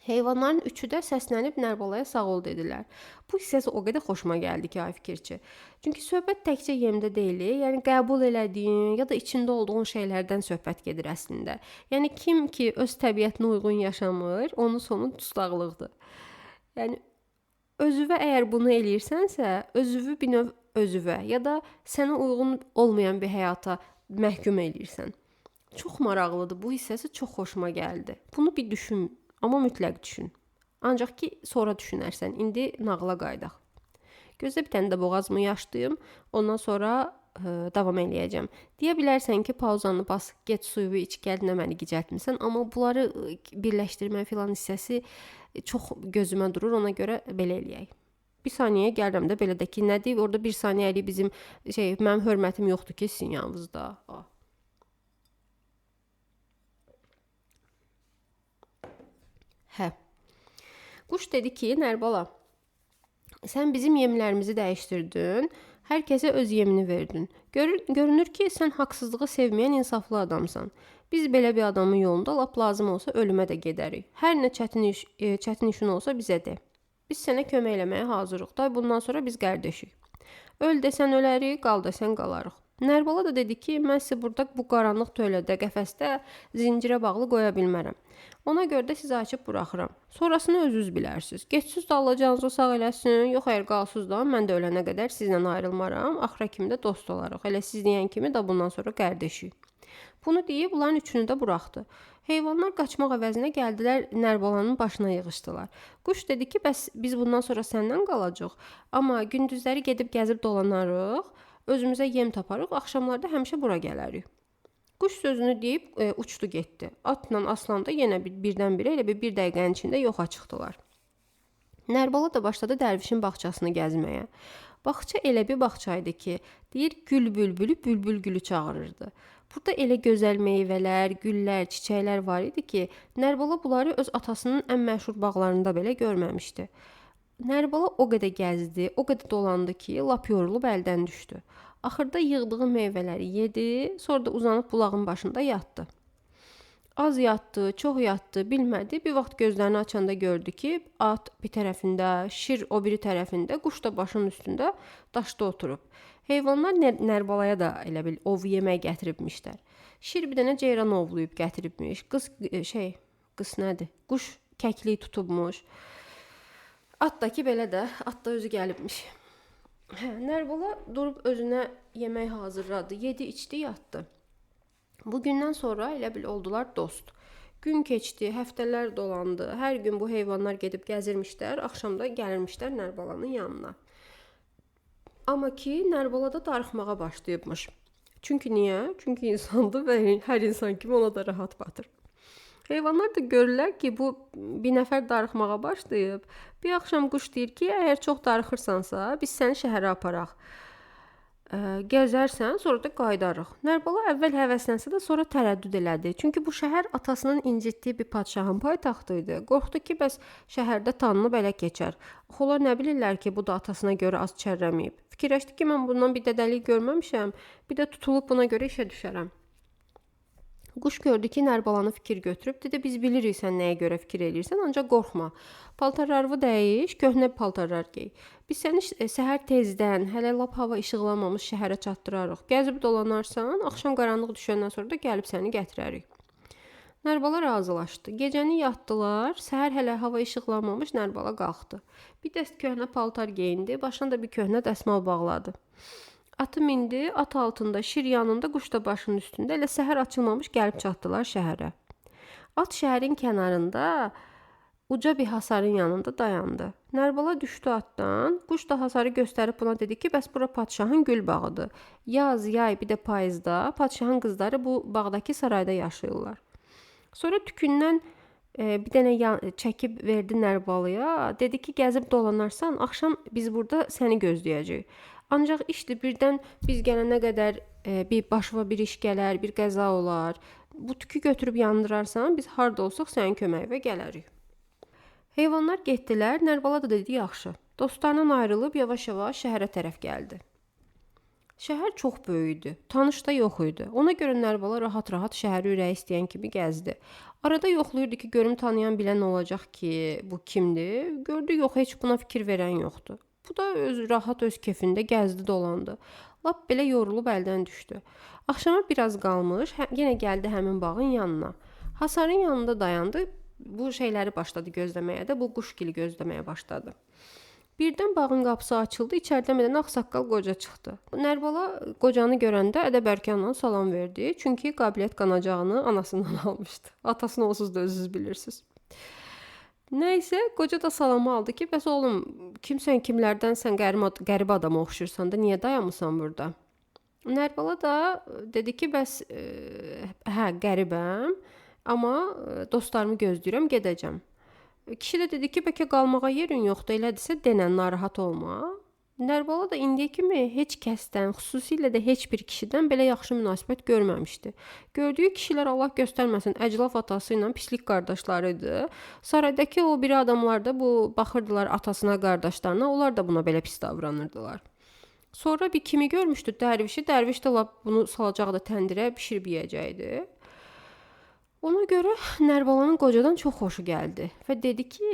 Speaker 1: Heyvanların üçü də səslənib Nərbalaya sağ ol dedilər. Bu hissəsi o qədər xoşuma gəldi ki, ay fikirçi. Çünki söhbət təkcə yemdə deyil, yəni qəbul elədiyin ya da içində olduğun şeylərdən söhbət gedir əslində. Yəni kim ki öz təbiətinə uyğun yaşamır, onun sonu dustaqlıqdır. Yəni özüvə əgər bunu eləyirsənsə, özüvü bir növ özüvə ya da sənə uyğun olmayan bir həyata məhkum eləyirsən. Çox maraqlıdır. Bu hissəsi çox xoşuma gəldi. Bunu bir düşün. Amma mütləq düşün. Ancaq ki, sonra düşünərsən. İndi nağıla qayıdaq. Gözlə bir dənə də boğazımı yaşdayım. Ondan sonra davam eləyəcəm. Deyə bilərsən ki, pauzanı bas, get suyu iç, gəl, nə məni gicəltmisən. Amma bunları birləşdirmə filan hissəsi çox gözümə durur. Ona görə belə eləyək. Bir saniyə gəlirəm də belə də ki, nədir? Orada bir saniyəlik bizim mənim hörmətim yoxdur ki, sizin yanınızda. Hə. Quş dedi ki, Nərbala, sən bizim yemlərimizi dəyişdirdin. Hər kəsə öz yemini verdin. Görünür ki, sən haqsızlığı sevməyən insaflı adamsan. Biz belə bir adamın yolunda lap lazım olsa ölümə də gedərik. Hər nə çətin işin olsa bizə de. Biz sənə kömək eləməyə hazırıq. Day bundan sonra biz qardeşik. Öl desən ölərik, qal desən qalarıq. Nərbala da dedi ki, mən sizi burada bu qaranlıq tövlədə, qəfəsdə zincirə bağlı qoya bilmərəm. Ona görə də sizi açıb buraxıram. Sonrasını özünüz bilərsiniz. Getsiniz də Allah canınızı sağ eləsin. Yox, əgər qalsız da mən də ölənə qədər sizlə ayrılmaram. Axıra kimi də dost olarıq. Elə siz deyən kimi də bundan sonra qardeşik. Bunu deyib bunların üçünü də buraxdı. Heyvanlar qaçmaq əvəzinə gəldilər Nərbalanın başına yığışdılar. Quş dedi ki, bəs biz bundan sonra səndən qalacağıq. Amma gündüzləri gedib gəzib dolanarıq, özümüzə yem taparıq, axşamlarda həmişə bura gələrik. Quş sözünü deyib uçdu getdi. Atla aslan da yenə birdən-birə elə bir dəqiqənin içində yoxa çıxdılar. Nərbala da başladı dərvişin bağçasını gəzməyə. Bağça elə bir bağça idi ki, deyir gül bülbülü bülbül gülü çağırırdı. Burada elə gözəl meyvələr, güllər, çiçəklər var idi ki, Nərbala bunları öz atasının ən məşhur bağlarında belə görməmişdi. Nərbala o qədər gəzdi, o qədər dolandı ki, lap yorulub əldən düşdü. Axırda yığdığı meyvələri yedi, sonra da uzanıb bulağın başında yatdı. Az yatdı, çox yatdı, bilmədi. Bir vaxt gözlərini açanda gördü ki, at bir tərəfində, şir o biri tərəfində, quş da başının üstündə daşda oturub. Heyvanlar Nərbalaya da elə bil ov yemək gətiribmişlər. Şir bir dənə ceyran ovlayıb gətiribmiş. Qız nədir? Quş kəkliyi tutubmuş. At da ki belə də, at da özü gəlibmiş. Hə, Nərbala durub özünə yemək hazırladı, yedi, içdi, yatdı. Bugündən sonra elə bil oldular dost. Gün keçdi, həftələr dolandı. Hər gün bu heyvanlar gedib gəzirmişlər, axşam da gəlirmişlər Nərbalanın yanına. Amma ki, Nərbala da darıxmağa başlayıbmış. Çünki niyə? Çünki insandır və hər insan kimi ona da rahat batır. Heyvanlar da görürlər ki, bu bir nəfər darıxmağa başlayıb. Bir axşam quş deyir ki, əgər çox darıxırsansa, biz səni şəhərə aparaq. Gəzərsən, sonra da qayıdarıq. Nərbala əvvəl həvəslənsə də sonra tərəddüd elədi. Çünki bu şəhər atasının incitdiyi bir padşahın paytaxtı idi. Qorxdu ki, bəs şəhərdə tanınıb ələ keçər. Axı onlar nə bilirlər ki, bu da atasına görə az çərrəməyib. Fikirləşdi ki, mən bundan bir dədəlik görməmişəm, bir də tutulub buna görə işə düşərəm. Quş gördü ki, Nərbalanı fikir götürüb, dedi, biz bilirik sən nəyə görə fikir eləyirsən, ancaq qorxma. Paltarlarını dəyiş, köhnə paltarlar gey. Biz səni səhər tezdən, hələ lap hava işıqlanmamış şəhərə çatdırarıq. Gəzib dolanarsan, axşam qaranlıq düşəndən sonra da gəlib səni gətirərik. Nərbala razılaşdı. Gecəni yatdılar, səhər hələ hava işıqlanmamış Nərbala qalxdı. Bir dəst köhnə paltar geyindi, başına da bir köhnə dəsmal bağladı. Atı mindi, at altında, şir yanında, quş da başının üstündə. Elə səhər açılmamış gəlib çatdılar şəhərə. At şəhərin kənarında uca bir hasarın yanında dayandı. Nərbala düşdü atdan, quş da hasarı göstərib buna dedi ki, bəs bura padşahın gül bağıdır. Yaz, yay, bir də payızda padşahın qızları bu bağdakı sarayda yaşayırlar. Sonra tükündən bir dənə çəkib verdi Nərbalaya. Dedi ki, gəzib dolanarsan, axşam biz burada səni gözləyəcəyik. Ancaq işdir, birdən biz gələnə qədər bir başına bir iş gələr, bir qəza olar. Bu tükü götürüb yandırarsan, biz harda olsaq sənin köməyinə gələrik. Heyvanlar getdilər, Nərbala da dedi, yaxşı. Dostlarından ayrılıb yavaş-yavaş şəhərə tərəf gəldi. Şəhər çox böyük idi, tanış da yox idi. Ona görə Nərbala rahat-rahat şəhəri ürəyi istəyən kimi gəzdi. Arada yoxlayırdı ki, görüm tanıyan bilən olacaq ki, bu kimdir? Gördü, yox, heç buna fikir verən yoxdur. Bu da öz rahat öz kefində gəzdi, dolandı. Lap belə yorulub əldən düşdü. Axşama biraz qalmış, yenə gəldi həmin bağın yanına. Hasarın yanında dayandı. Bu şeyləri başladı gözləməyə də, bu quşgili gözləməyə başladı. Birdən bağın qapısı açıldı, içəridən bir dənə ağsaqqal qoca çıxdı. Nərbala qocanı görəndə ədəb-ərkanla salam verdi. Çünki qabiliyyət qanacağını anasından almışdı. Atasını onsuz da özünüz bilirsiniz. Nəysə, qoca da salamı aldı ki, bəs oğlum, kimsən, kimlərdənsən, qərib adama oxşursan da, niyə dayanmısan burada? Nərbala da dedi ki, bəs hə, qəribəm, amma dostlarımı gözləyirəm, gedəcəm. Kişi də dedi ki, bəlkə qalmağa yerin yoxdur, elədirsə denən, narahat olma. Nərbala da indiyə kimi heç kəsdən, xüsusilə də heç bir kişidən belə yaxşı münasibət görməmişdi. Gördüyü kişilər Allah göstərməsin, əclaf atası ilə pislik qardaşları idi. Saraydakı o biri adamlar da bu baxırdılar atasına, qardaşlarına, onlar da buna belə pis davranırdılar. Sonra bir kimi görmüşdü dərvişi. Dərviş də lap bunu salacaqdı təndirə, bişirib yeyəcəkdi. Ona görə Nərbalanın qocadan çox xoşu gəldi və dedi ki,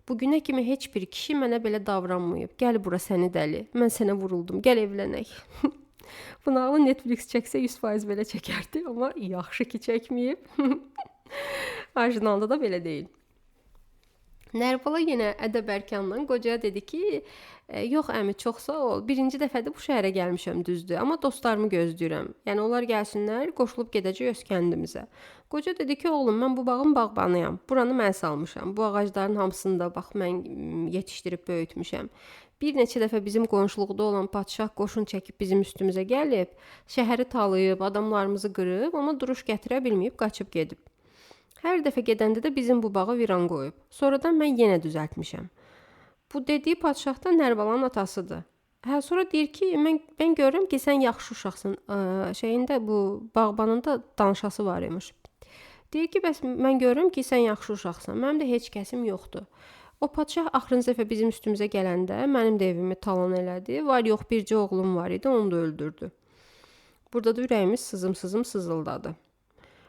Speaker 1: bu günə kimi heç bir kişi mənə belə davranmayıb. Gəl bura səni dəli. Mən sənə vuruldum. Gəl evlənək. Bu nağılı Netflix çəksə 100% belə çəkərdi, amma yaxşı ki çəkməyib. Orijinalda da belə deyil. Nərbala yenə ədəb-ərkanla qocaya dedi ki, yox əmi, çox sağ ol. Birinci dəfədir bu şəhərə gəlmişəm, düzdür, amma dostlarımı gözləyirəm. Yəni onlar gəlsinlər, qoşulub gedəcək öz kəndimizə. Qoca dedi ki, oğlum, mən bu bağın bağbanıyam. Buranı mən salmışam. Bu ağacların hamısını da bax mən yetişdirib böyütmüşəm. Bir neçə dəfə bizim qonşuluqda olan padşah qoşun çəkib bizim üstümüzə gəlib, şəhəri talayıb, adamlarımızı qırıb, amma duruş gətirə bilməyib qaçıb gedib. Hər dəfə gedəndə də bizim bu bağı viran qoyub. Sonradan mən yenə düzəltmişəm. Bu dediyi padşah da Nərbalanın atasıdır. Hə, sonra deyir ki, mən görürəm ki, sən yaxşı uşaqsan. Şeyində bu bağbanın da danışası var imiş. Deyir ki, bəs mən görürəm ki, sən yaxşı uşaqsan. Mənim də heç kəsim yoxdur. O padşah axırıncı dəfə bizim üstümüzə gələndə mənim də evimi talan elədi. Var yox bircə oğlum var idi, onu da öldürdü. Burada da ürəyimiz sızım-sızım sızıldadı.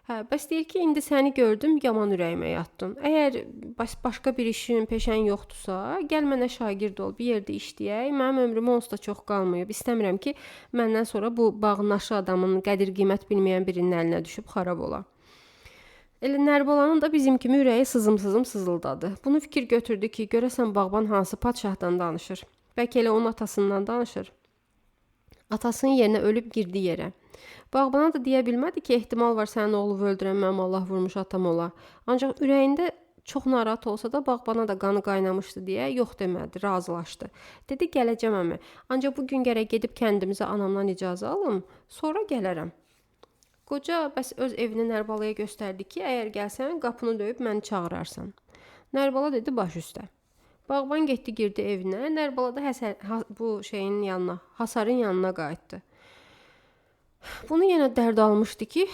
Speaker 1: Hə, bəs deyir ki, indi səni gördüm, yaman ürəyimə yatdın. Əgər başqa bir işin, peşən yoxdursa, gəl mənə şagird ol, bir yerdə işləyək. Mənim ömrüm onsuz da çox qalmayıb. İstəmirəm ki, məndən sonra bu bağ naşı adamın qədir-qiymət bilməyən birinin əlinə düşüb xarab ola. Elə Nərbalanın da bizim kimi ürəyi sızım-sızım sızıldadı. Bunu fikir götürdü ki, görəsən bağban hansı padşahdan danışır? Bəlkə elə onun atasından danışır. Atasının yerinə ölüb girdi yerə. Bağbana da deyə bilmədi ki, ehtimal var sənin oğlunu öldürən mənim Allah vurmuş atam ola. Ancaq ürəyində çox narahat olsa da bağbana da qanı qaynamışdı deyə yox demədi, razılaşdı. Dedi, gələcəm əmi. Ancaq bu gün gərək gedib kəndimizə anamdan icazə alım, sonra gələrəm. Qoca bəs öz evini Nərbalaya göstərdi ki, əgər gəlsən qapını döyüb məni çağırarsan. Nərbala dedi, baş üstə. Bağban getdi, girdi evinə. Nərbala da bu şeyin yanına, hasarın yanına qayıtdı. Bunu yenə dərd almışdı ki,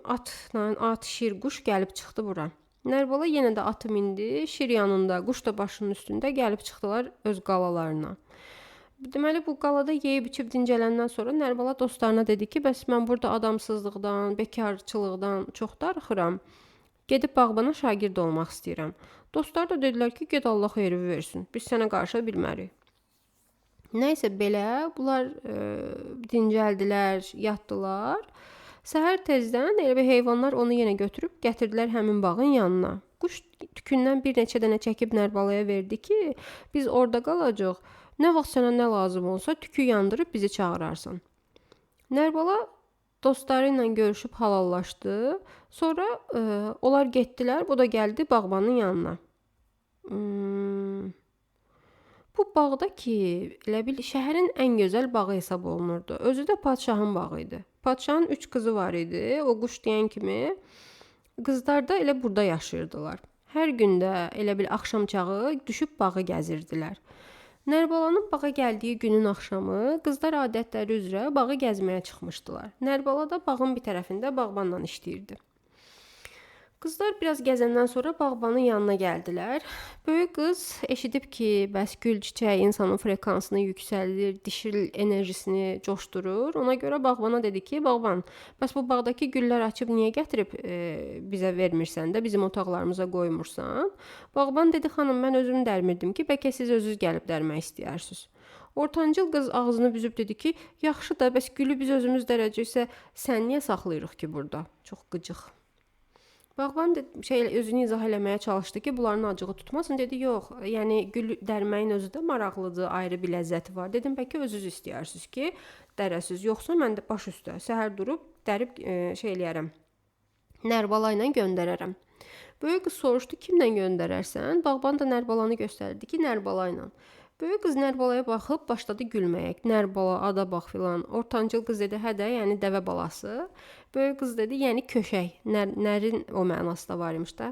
Speaker 1: atla şir, quş gəlib çıxdı bura. Nərbala yenə də atı mindi, şir yanında, quş da başının üstündə gəlib çıxdılar öz qalalarına. Deməli, bu qalada yeyib içib dincələndən sonra Nərbala dostlarına dedi ki, bəs mən burada adamsızlıqdan, bekarçılıqdan çox darıxıram. Gedib bağbana şagird olmaq istəyirəm. Dostlar da dedilər ki, get Allah xeyri versin. Biz sənə qarışa bilmərik. Nəysə belə, bunlar dincəldilər, yatdılar. Səhər tezdən elə bir heyvanlar onu yenə götürüb gətirdilər həmin bağın yanına. Quş tükündən bir neçə dənə çəkib Nərbalaya verdi ki, biz orada qalacaq. Nə vaxt sənə nə lazım olsa tükü yandırıb bizi çağırarsan. Nərbala dostları ilə görüşüb halallaşdı. Sonra onlar getdilər, bu da gəldi bağbanın yanına. Bu bağda ki, elə bil şəhərin ən gözəl bağı hesab olunurdu. Özü də padşahın bağı idi. Padşahın 3 qızı var idi. O quş deyən kimi qızlar da elə burada yaşayırdılar. Hər gün də elə bil axşam çağı düşüb bağı gəzirdilər. Nərbalanın bağa gəldiyi günün axşamı qızlar adətləri üzrə bağı gəzməyə çıxmışdılar. Nərbala da bağın bir tərəfində bağbanla işləyirdi. Qızlar biraz gəzəndən sonra bağbanın yanına gəldilər. Böyük qız eşidib ki, bəs gül çiçəyi insanın frekansını yüksəldir, dişil enerjisini coşdurur. Ona görə bağbana dedi ki, bağban, bəs bu bağdakı güllər açıb niyə gətirib bizə vermirsən də, bizim otaqlarımıza qoymursan? Bağban dedi, xanım, mən özüm dərmirdim ki, bəlkə siz özünüz gəlib dərmək istəyirsiniz. Ortancıl qız ağzını büzüb dedi ki, yaxşı da, bəs gülü biz özümüz dərəcəksə, sən niyə saxlayırıq ki burada? Çox qıcıq. Bağban özünü izah eləməyə çalışdı ki, bunların acığı tutmasın. Dedi, yox, yəni gül dərməyin özü də maraqlıdır, ayrı bir ləzzəti var. Dedim, bəlkə özünüz istəyirsiniz ki, dərəsiz. Yoxsa mən də baş üstə səhər durub dərib şey eləyərəm, Nərbala ilə göndərərəm. Böyük qız soruşdu, kimlə göndərərsən? Bağban da Nərbalanı göstərdi ki, Nərbala ilə. Böyük qız Nərbalaya baxıb başladı gülməyə. Nərbala, ada bax filan. Ortancıl qız dedi, hə də, yəni dəvə balası. Böyük qız dedi, yəni köşək. Nərin o mənası da var imiş də.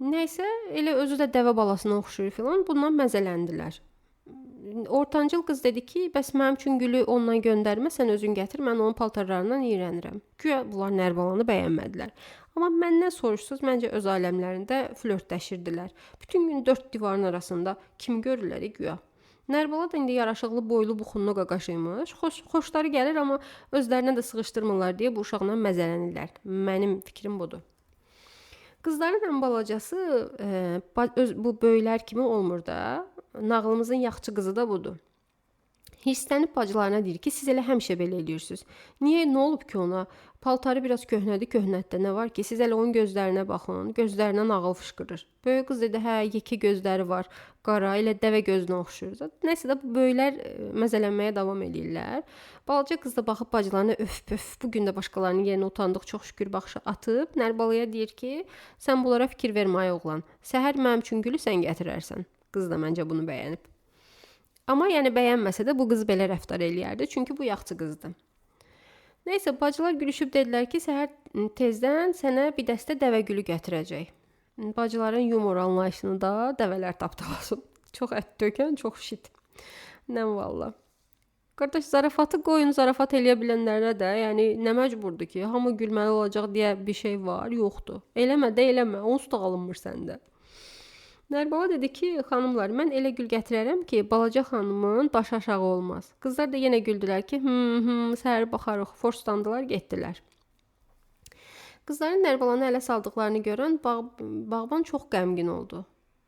Speaker 1: Nəysə, elə özü də dəvə balasına oxşuyur filan. Bundan məzələndilər. Ortancıl qız dedi ki, bəs mənim üçün gülü ondan göndərmə, sən özün gətir, mən onun paltarlarından iyrənirəm. Güya bunlar Nərbalanı bəyənmədilər. Amma məndən soruşsuz, məncə öz aləmlərində flörtləşirdilər. Bütün gün 4 divarın arasında kim görürlər güya. Nərbala da indi yaraşıqlı boylu buxunlu qaqaş imiş. Xoşları gəlir, amma özlərinə də sığışdırmırlar deyə bu uşaqla məzələnirlər. Mənim fikrim budur. Qızların ən balacası öz bu böyüklər kimi olmur da. Nağılımızın yaxçı qızı da budur. Hirslənib bacılarına deyir ki, siz elə həmişə belə eləyirsiniz. Niyə, nə olub ki ona? Paltarı biraz köhnədir, köhnətdə nə var ki? Siz elə onun gözlərinə baxın, gözlərindən ağıl fışqırır. Böyük qız dedi, hə, yekə gözləri var, qara, elə dəvə gözünə oxşuyur. Nəsə də bu böyüklər məzələnməyə davam eləyirlər. Balaca qız da baxıb bacılarına öf pöf, bu gün də başqalarının yerinə utandıq, çox şükür baxışı atıb Nərbalaya deyir ki, sən bunlara fikir vermə ay oğlan. Səhər mənim üçün gülü sən gətirərsən. Qız da məncə bunu bəyənib. Amma yəni bəyənməsə də bu qız belə rəftar eləyərdi, çünki bu yaxçı qızdır. Nəysə, bacılar gülüşüb dedilər ki, səhər tezdən sənə bir dəstə dəvə gülü gətirəcək. Bacıların yumor anlayışını da dəvələr tapdalasın. Çox ət tökən, çox şit. Nə valla. Qardaş, zarafatı qoyun, zarafat eləyə bilənlərə də, yəni nə məcburdur ki, hamı gülməli olacaq deyə bir şey var, yoxdur. Eləmə də eləmə, onsuz da alınmır səndə. Nərbala dedi ki, xanımlar, mən elə gül gətirərəm ki, balaca xanımın başı aşağı olmaz. Qızlar da yenə güldülər ki, səhər baxarıq, forslandılar, getdilər. Qızların Nərbalanı ələ saldıqlarını görən bağban çox qəmgin oldu.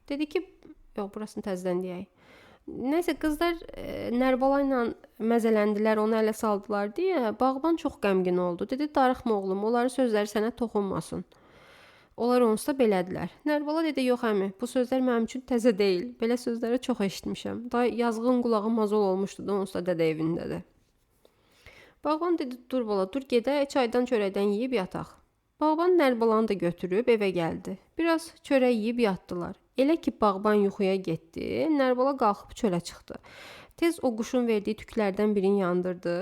Speaker 1: Dedi ki, yox, burasını təzədən deyək. Nəysə, qızlar Nərbala ilə məzələndilər, onu ələ saldılar deyə bağban çox qəmgin oldu. Dedi, darıxma oğlum, onların sözləri sənə toxunmasın. Onlar onsuz da belədilər. Nərbala dedi, yox əmi, bu sözlər mənim üçün təzə deyil. Belə sözləri çox eşitmişəm. Daha yazığın qulağı mazol olmuşdu da onsuz da dədə evində də. Bağban dedi, dur bala, dur gedək, çaydan çörəkdən yeyib yataq. Bağban Nərbalanı da götürüb evə gəldi. Biraz çörək yeyib yatdılar. Elə ki, bağban yuxuya getdi, Nərbala qalxıb çölə çıxdı. Tez o quşun verdiyi tüklərdən birini yandırdı.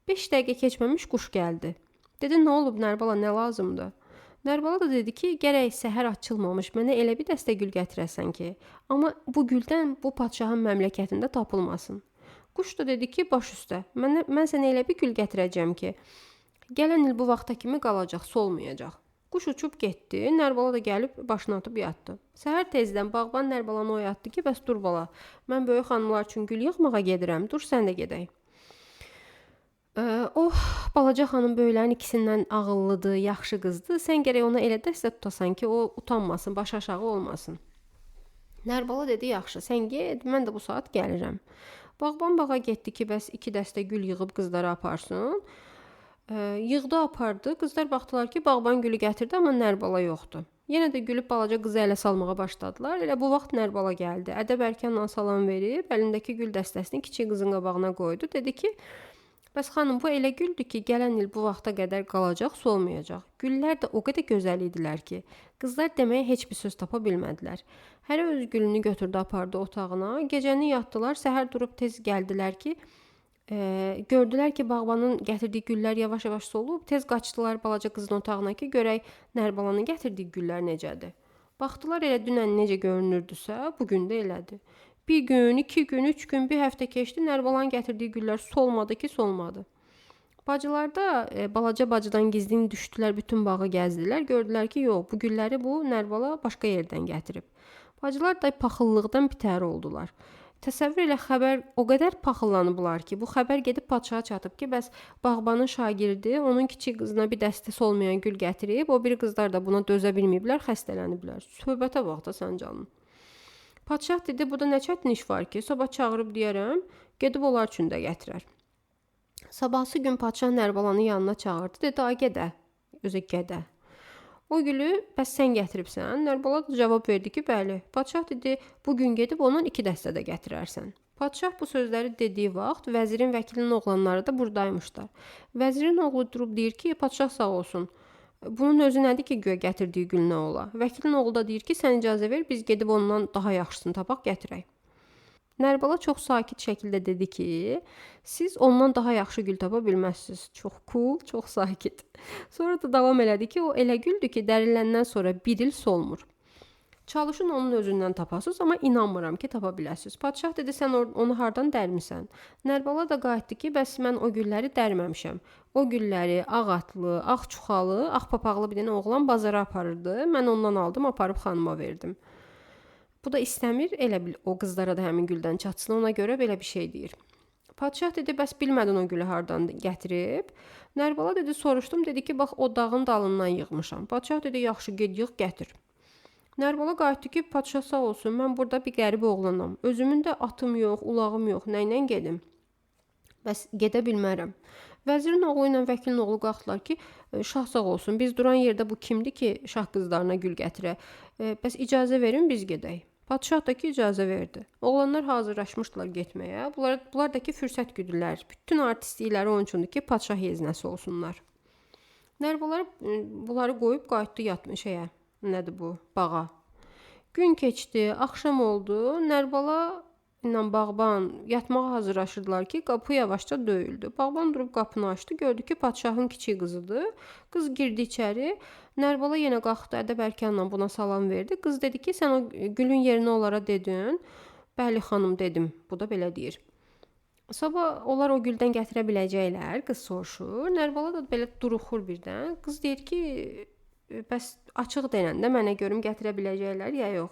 Speaker 1: 5 dəqiqə keçməmiş quş gəldi. Dedi, nə olub Nərbala, nə lazımdır? Nərbala da dedi ki, gərək səhər açılmamış mənə elə bir dəstə gül gətirəsən ki, amma bu güldən bu padşahın məmləkətində tapılmasın. Quş da dedi ki, baş üstə, mən sənə elə bir gül gətirəcəm ki, gələn il bu vaxta kimi qalacaq, solmayacaq. Quş uçub getdi, Nərbala da gəlib başını atıb yatdı. Səhər tezdən bağban Nərbalanı oyatdı ki, bəs dur bala, mən böyük xanımlar üçün gül yığmağa gedirəm, dur sən də gedək. O, balaca xanım böyüklərin ikisindən ağıllıdır, yaxşı qızdır. Sən gərək ona elə dəstə tutasan ki, o utanmasın, başı aşağı olmasın. Nərbala dedi, yaxşı, sən get, mən də bu saat gəlirəm. Bağban bağa getdi ki, bəs 2 dəstə gül yığıb qızlara aparsın. Yığdı, apardı. Qızlar baxdılar ki, bağban gülü gətirdi, amma Nərbala yoxdur. Yenə də gülüb balaca qızı ələ salmağa başladılar. Elə bu vaxt Nərbala gəldi. Ədəb ərkanla salam verib, əlindəki gül dəstəsini kiçik qızın qabağına qoydu. Dedi ki, bəs xanım, bu elə güldür ki, gələn il bu vaxta qədər qalacaq, solmayacaq. Güllər də o qədər gözəl idilər ki, qızlar deməyə heç bir söz tapa bilmədilər. Hərə öz gülünü götürdü, apardı otağına. Gecəni yatdılar, səhər durub tez gəldilər ki, gördülər ki, bağbanın gətirdiyi güllər yavaş-yavaş solub. Tez qaçdılar balaca qızın otağına ki, görək Nərbalanın gətirdiyi güllər necədir. Baxdılar elə dünən necə görünürdüsə, bugün də elədir. Bir gün, 2 gün, 3 gün, bir həftə keçdi, Nərbalanın gətirdiyi güllər solmadı ki, solmadı. Bacılar da balaca bacıdan gizlin düşdülər, bütün bağı gəzdilər. Gördülər ki, yox, bu gülləri bu Nərbala başqa yerdən gətirib. Bacılar da paxıllıqdan bitər oldular. Təsəvvür elə, xəbər o qədər paxıllanıblar ki, bu xəbər gedib padşaha çatıb ki, bəs bağbanın şagirdi onun kiçik qızına bir dəstə solmayan gül gətirib, o biri qızlar da buna dözə bilməyiblər, xəstələniblər. Söhbətə bax da sən canım. Padşah dedi, burada nə çətin iş var ki, sabah çağırıb deyərəm, gedib onlar üçün də gətirər. Sabahsı gün padşah Nərbalanı yanına çağırdı, dedi, ay gədə, özü gədə. O gülü bəs sən gətiribsən? Nərbala da cavab verdi ki, bəli. Padşah dedi, bugün gedib ondan 2 dəstə də gətirərsən. Padşah bu sözləri dediyi vaxt vəzirin vəkilinin oğlanları da buradaymışlar. Vəzirin oğlu durub deyir ki, padşah sağ olsun. Bunun özü nədir ki, güya gətirdiyi gül nə ola? Vəkilin oğlu da deyir ki, sən icazə ver, biz gedib ondan daha yaxşısını tapaq, gətirək. Nərbala çox sakit şəkildə dedi ki, siz ondan daha yaxşı gül tapa bilməzsiniz. Çox cool, çox sakit. Sonra da davam elədi ki, o elə güldür ki, dəriləndən sonra bir il solmur. Çalışın onun özündən tapasınız, amma inanmıram ki, tapa biləsiniz. Padşah dedi, sən onu hardan dərmisən? Nərbala da qayıtdı ki, bəs mən o gülləri dərməmişəm. O gülləri ağ atlı, ağ çuxalı, ağ papaqlı bir dənə oğlan bazara aparırdı. Mən ondan aldım, aparıb xanıma verdim. Bu da istəmir, elə bil o qızlara da həmin güldən çatsın. Ona görə belə bir şey deyir. Padşah dedi, bəs bilmədin o gülü hardan gətirib? Nərbala dedi, soruşdum, dedi ki, bax o dağın dalından yığmışam. Padşah dedi, yaxşı, get yığ, gətir. Nərbala qayıtdı ki, padşah sağ olsun, mən burada bir qərib oğlanam. Özümün də atım yox, ulağım yox, nə ilə gedim? Bəs gedə bilmərəm. Vəzirin oğlu ilə vəkilin oğlu qalxdılar ki, şah sağ olsun, biz duran yerdə bu kimdir ki, şah qızlarına gül gətirə? Bəs icazə verin, biz gedək. Padşah da ki, icazə verdi. Oğlanlar hazırlaşmışdılar getməyə. Bunlar da ki, fürsət güdülər. Bütün artistlikləri onun üçündür ki, padşah yeznəsi olsunlar. Nərbalar bunları qoyub qayıtdı yatmış şeyə. Nədir bu? Bağa. Gün keçdi, axşam oldu. Nərbala ilə bağban yatmağa hazırlaşırdılar ki, qapı yavaşca döyüldü. Bağban durub qapını açdı, gördü ki, padşahın kiçik qızıdır. Qız girdi içəri. Nərbala yenə qalxdı, ədəb ərkanla buna salam verdi. Qız dedi ki, sən o gülün yerini onlara dedin. Bəli xanım dedim. Bu da belə deyir. Sabah onlar o güldən gətirə biləcəklər? Qız soruşur. Nərbala da belə duruxur birdən. Qız deyir ki, bəs açıq denəndə mənə görüm gətirə biləcəklər ya yox.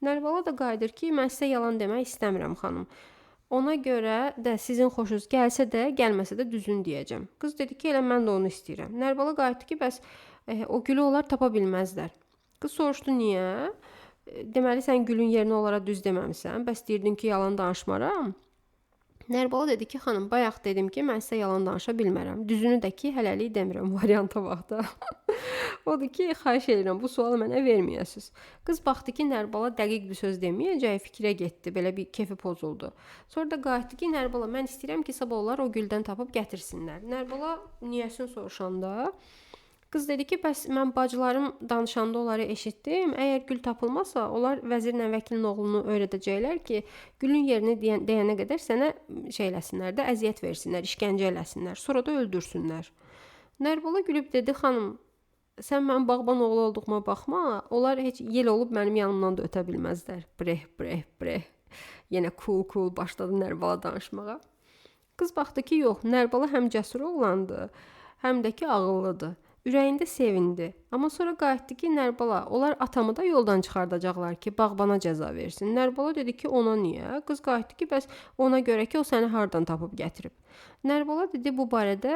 Speaker 1: Nərbala da qayıdır ki, mən sizə yalan demək istəmirəm xanım. Ona görə də sizin xoşunuz gəlsə də, gəlməsə də düzünü deyəcəm. Qız dedi ki, elə mən də onu istəyirəm. Nərbala qayıtdı ki, bəs o gülü onlar tapa bilməzlər. Qız soruşdu, niyə? Deməli, sən gülün yerini onlara düz deməmisən. Bəs deyirdin ki, yalan danışmaram. Nərbala dedi ki, xanım, bayaq dedim ki, mən sizə yalan danışa bilmərəm. Düzünü də ki, hələlik demirəm, varianta bax da. Odur ki, xahiş edirəm, bu sualı mənə verməyəsiniz. Qız baxdı ki, Nərbala dəqiq bir söz deməyəcək, fikrə getdi, belə bir kefi pozuldu. Sonra da qayıtdı ki, Nərbala, mən istəyirəm ki, sabah onlar o güldən tapıb gətirsinlər. Nərbala niyəsini soruşanda, qız dedi ki, bəs mən bacılarım danışanda onları eşitdim. Əgər gül tapılmasa, onlar vəzirlə vəkilin oğlunu öyrədəcəklər ki, gülün yerini deyənə qədər sənə şey eləsinlər də, əziyyət versinlər, işgəncə eləsinlər, sonra da öldürsünlər. Nərbala gülüb dedi, xanım, sən mənim bağban oğlu olduğuma baxma, onlar heç yel olub mənim yanımdan da ötə bilməzlər. Breh, breh, breh. Yenə cool, cool başladı Nərbala danışmağa. Qız baxdı ki, yox, Nərbala həm cəsur oğlandı, həm də ki, ağıllıdır. Ürəyində sevindi. Amma sonra qayıtdı ki, Nərbala, onlar atamı da yoldan çıxardacaqlar ki, bağbana cəza versin. Nərbala dedi ki, ona niyə? Qız qayıtdı ki, bəs ona görə ki, o səni hardan tapıb gətirib. Nərbala dedi, bu barədə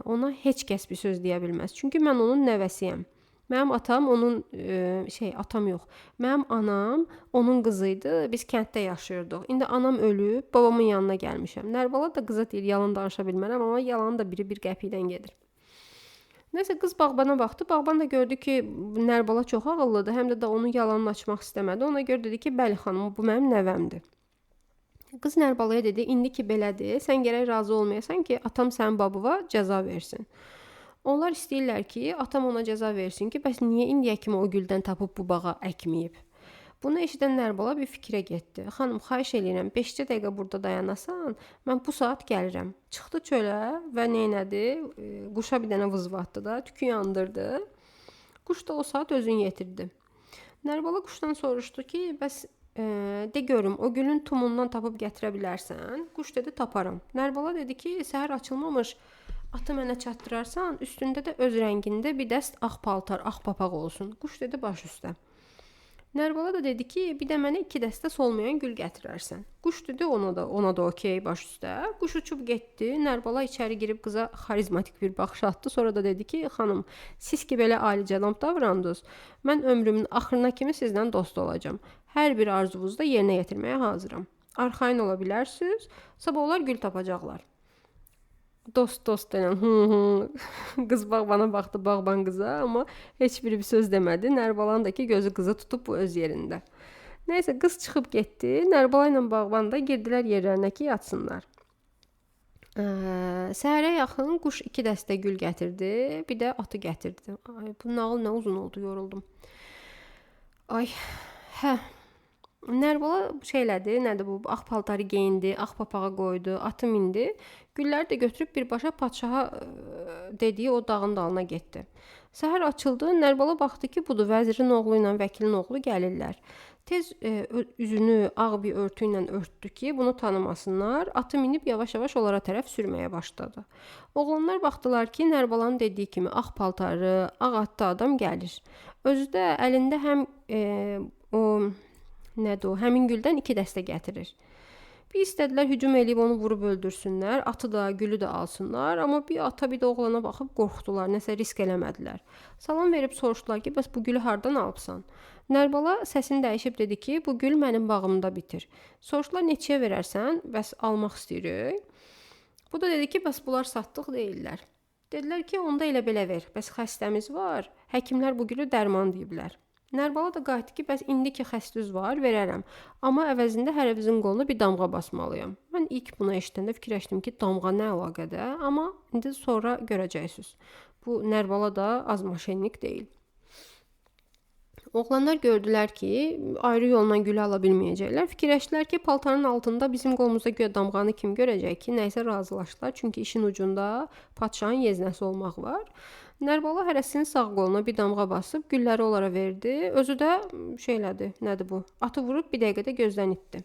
Speaker 1: ona heç kəs bir söz deyə bilməz. Çünki mən onun nəvəsiyəm. Mənim atam onun, atam yox. Mənim anam onun qızı idi. Biz kənddə yaşayırdıq. İndi anam ölüb, babamın yanına gəlmişəm. Nərbala da qıza deyir, yalan danışa bilmərəm, amma yalanın da biri bir qəpikdən gedir. Nəsə, qız bağbana baxdı. Bağban da gördü ki, Nərbala çox ağıllıdır. Həm də onun yalanını açmaq istəmədi. Ona görə dedi ki, bəli xanım, bu mənim nəvəmdir. Qız Nərbalaya dedi, indi ki belədir, sən gərək razı olmayasan ki, atam sənin babıva cəza versin. Onlar istəyirlər ki, atam ona cəza versin ki, bəs niyə indiyə kimi o güldən tapıb bu bağa əkməyib? Bunu eşidən Nərbala bir fikrə getdi. Xanım, xahiş eləyirəm, 5-cə dəqiqə burada dayanasan, mən bu saat gəlirəm. Çıxdı çölə və neynədi? Quşa bir dənə vızvatdı da, tükü yandırdı. Quş da o saat özünü yetirdi. Nərbala quşdan soruşdu ki, bəs de görüm, o gülün tumundan tapıb gətirə bilərsən? Quş dedi, taparam. Nərbala dedi ki, səhər açılmamış atı mənə çatdırarsan, üstündə də öz rəngində bir dəst ağ paltar, ağ papaq olsun. Quş dedi, baş üstə. Nərbala da dedi ki, bir də mənə 2 dəstə solmayan gül gətirərsən. Quş dedi, ona da okey, baş üstə. Quş uçub getdi. Nərbala içəri girib qıza xarizmatik bir baxış atdı. Sonra da dedi ki, xanım, siz ki belə alicənab davrandınız, mən ömrümün axırına kimi sizdən dost olacağam. Hər bir arzuvuzu da yerinə yetirməyə hazıram. Arxayın ola bilərsiniz. Sabah onlar gül tapacaqlar. Dost denən hı. Qız bağbana baxdı, bağban qıza, amma heç biri bir söz demədi. Nərbalanın da ki, gözü qızı tutub bu öz yerində. Nəysə, qız çıxıb getdi. Nərbala ilə bağban da girdilər yerlərinə ki, yatsınlar. Səhərə yaxın quş 2 dəstə gül gətirdi, bir də atı gətirdi. Ay, bu nağıl nə uzun oldu, yoruldum. Ay, hə. Nərbala şeylədi, nədir bu, ağ paltarı geyindi, ağ papağa qoydu, atı mindi. Gülləri də götürüb birbaşa padşaha dediyi o dağın dalına getdi. Səhər açıldı, Nərbala baxdı ki, budur, vəzirin oğlu ilə vəkilin oğlu gəlirlər. Tez üzünü ağ bir örtü ilə örtdü ki, bunu tanımasınlar. Atı minib yavaş-yavaş onlara tərəf sürməyə başladı. Oğlanlar baxdılar ki, Nərbalanın dediyi kimi ağ paltarı, ağ atlı adam gəlir. Özü də əlində həm o Nədir o? Həmin güldən 2 dəstə gətirir. Bir istədilər hücum eləyib onu vurub öldürsünlər, atı da, gülü də alsınlar, amma bir ata, bir də oğlana baxıb qorxdular, nəsə risk eləmədilər. Salam verib soruşdular ki, bəs bu gülü hardan alıbsan? Nərbala səsini dəyişib dedi ki, bu gül mənim bağımda bitir. Soruşdular, neçəyə verərsən? Bəs almaq istəyirik. Bu da dedi ki, bəs bunlar satdıq deyirlər. Dedilər ki, onda elə belə ver. Bəs xəstəmiz var. Həkimlər bu gülü dərman deyiblər. Nərbala da qayıtdı ki, bəs indi ki xəstəz var, verərəm. Amma əvəzində hərəvizin qoluna bir damğa basmalıyam. Mən ilk bunu eşidəndə fikirləşdim ki, damğa nə əlaqədə? Amma indi sonra görəcəksiniz. Bu Nərbala da az maşennik deyil. Oğlanlar gördülər ki, ayrı yolla gülü ala bilməyəcəklər. Fikirləşdilər ki, paltarın altında bizim qolumuzda güya damğanı kim görəcək ki, nəysə razılaşdılar. Çünki işin ucunda padşahın yeznəsi olmaq var. Nərbala hərəsinin sağ qoluna bir damğa basıb gülləri onlara verdi. Özü də şey elədi, nədir bu? Atı vurub bir dəqiqədə gözdən itdi.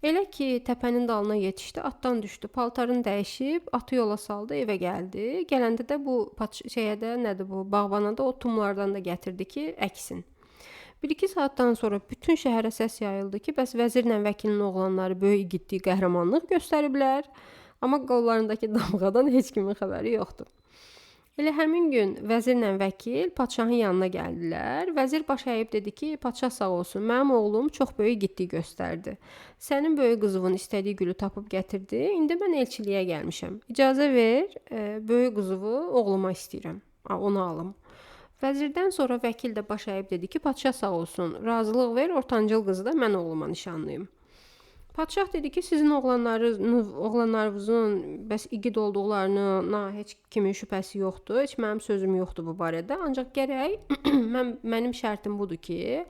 Speaker 1: Elə ki, təpənin dalına yetişdi, atdan düşdü, paltarını dəyişib, atı yola saldı, evə gəldi. Gələndə də bu şeyə də, nədir bu, bağbana da o tumlardan da gətirdi ki, əksin. 1-2 saatdan sonra bütün şəhərə səs yayıldı ki, bəs vəzirlə vəkilin oğlanları böyük igidlik, qəhrəmanlıq göstəriblər, amma qollarındakı damğadan heç kimin xəbəri yoxdur. Elə həmin gün vəzirlə vəkil padşahın yanına gəldilər. Vəzir baş əyib dedi ki, padşah sağ olsun, mənim oğlum çox böyük igidlik göstərdi. Sənin böyük qızının istədiyi gülü tapıb gətirdi. İndi mən elçiliyə gəlmişəm. İcazə ver, böyük qızını oğluma istəyirəm. Onu alım. Vəzirdən sonra vəkil də baş əyib dedi ki, padşah sağ olsun, razılıq ver, ortancıl qızı da mən oğluma nişanlıyım. Padşah dedi ki, sizin oğlanlarınızın bəs igid olduqlarına heç kimin şübhəsi yoxdur. Heç mənim sözüm yoxdur bu barədə. Ancaq gərək mənim şərtim budur ki,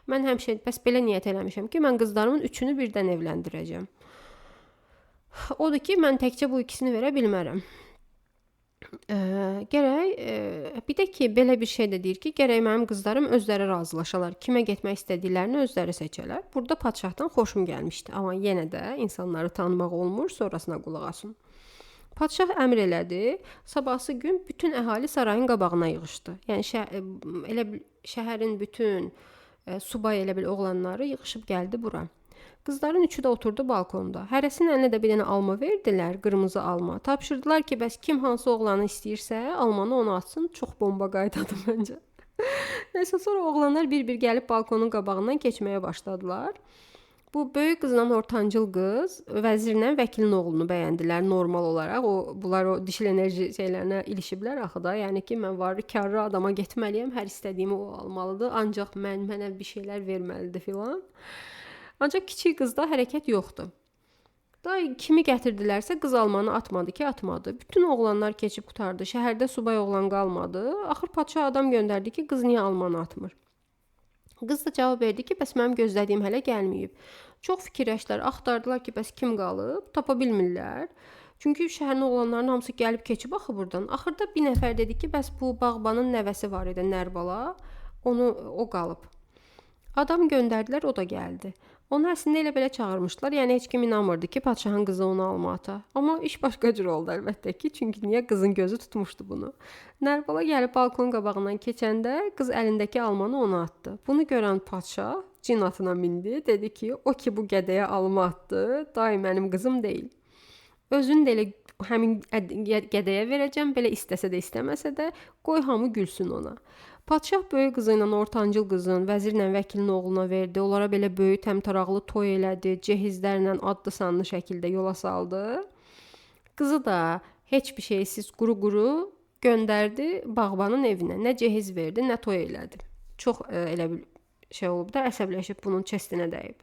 Speaker 1: mən həmişə bəs belə niyyət eləmişəm ki, mən qızlarımın üçünü birdən evləndirəcəm. Odur ki, mən təkcə bu ikisini verə bilmərəm. Gərək bir də ki, belə bir şey də deyir ki, gərək mənim qızlarım özləri razılaşalar. Kimə getmək istədiklərini özləri seçələr. Burada padşahdan xoşum gəlmişdi. Amma yenə də insanları tanımaq olmur, sonrasına qulaq asın. Padşah əmr elədi. Sabahsı gün bütün əhali sarayın qabağına yığışdı. Yəni elə şəhərin bütün subay elə bil oğlanları yığışıb gəldi bura. Qızların üçü də oturdu balkonda. Hərəsinin əlinə də bir dənə alma verdilər, qırmızı alma. Tapşırdılar ki, bəs kim hansı oğlanı istəyirsə, almanı ona atsın. Çox bomba qaydadır məncə. Nəysə, sonra oğlanlar bir-bir gəlib balkonun qabağından keçməyə başladılar. Bu böyük qızla ortancıl qız vəzirlə vəkilin oğlunu bəyəndilər normal olaraq. Bunlar o dişil enerji şeylərinə ilişiblər axı da. Yəni ki, mən varlı, karlı adama getməliyəm, hər istədiyimi o almalıdır. Ancaq mənə bir şeylər verməlidir filan. Ancaq kiçik qızda hərəkət yoxdur. Daha kimi gətirdilərsə qız almanı atmadı ki, atmadı. Bütün oğlanlar keçib qurtardı. Şəhərdə subay oğlan qalmadı. Axır padşah adam göndərdi ki, qız niyə almanı atmır? Qız da cavab verdi ki, bəs mənim gözlədiyim hələ gəlməyib. Çox fikirləşdilər, axtardılar ki, bəs kim qalıb? Tapa bilmirlər. Çünki şəhərin oğlanlarının hamısı gəlib keçib axı buradan. Axırda bir nəfər dedi ki, bəs bu bağbanın nəvəsi var idi, Nərbala. O qalıb. Adam göndərdilər, o da gəldi. Onu əslində elə belə çağırmışdılar. Yəni heç kim inanmırdı ki, padşahın qızı onu alma ata. Amma iş başqa cür oldu əlbəttə ki, çünki niyə qızın gözü tutmuşdu bunu. Nərbala gəlib balkon qabağından keçəndə qız əlindəki almanı ona atdı. Bunu görən padşah cin atına mindi, dedi ki, o ki bu gədəyə alma atdı, day mənim qızım deyil. Özünü də elə həmin gədəyə verəcəm, belə istəsə də istəməsə də qoy hamı gülsün ona. Padşah böyük qızı ilə ortancıl qızın, vəzirlə vəkilin oğluna verdi. Onlara belə böyük təmtəraqlı toy elədi, cehizlərlə adlı sanlı şəkildə yola saldı. Qızı da heç bir şeysiz quru-quru göndərdi bağbanın evinə. Nə cehiz verdi, nə toy elədi. Çox elə bir şey olub da, əsəbləşib bunun çestinə dəyib.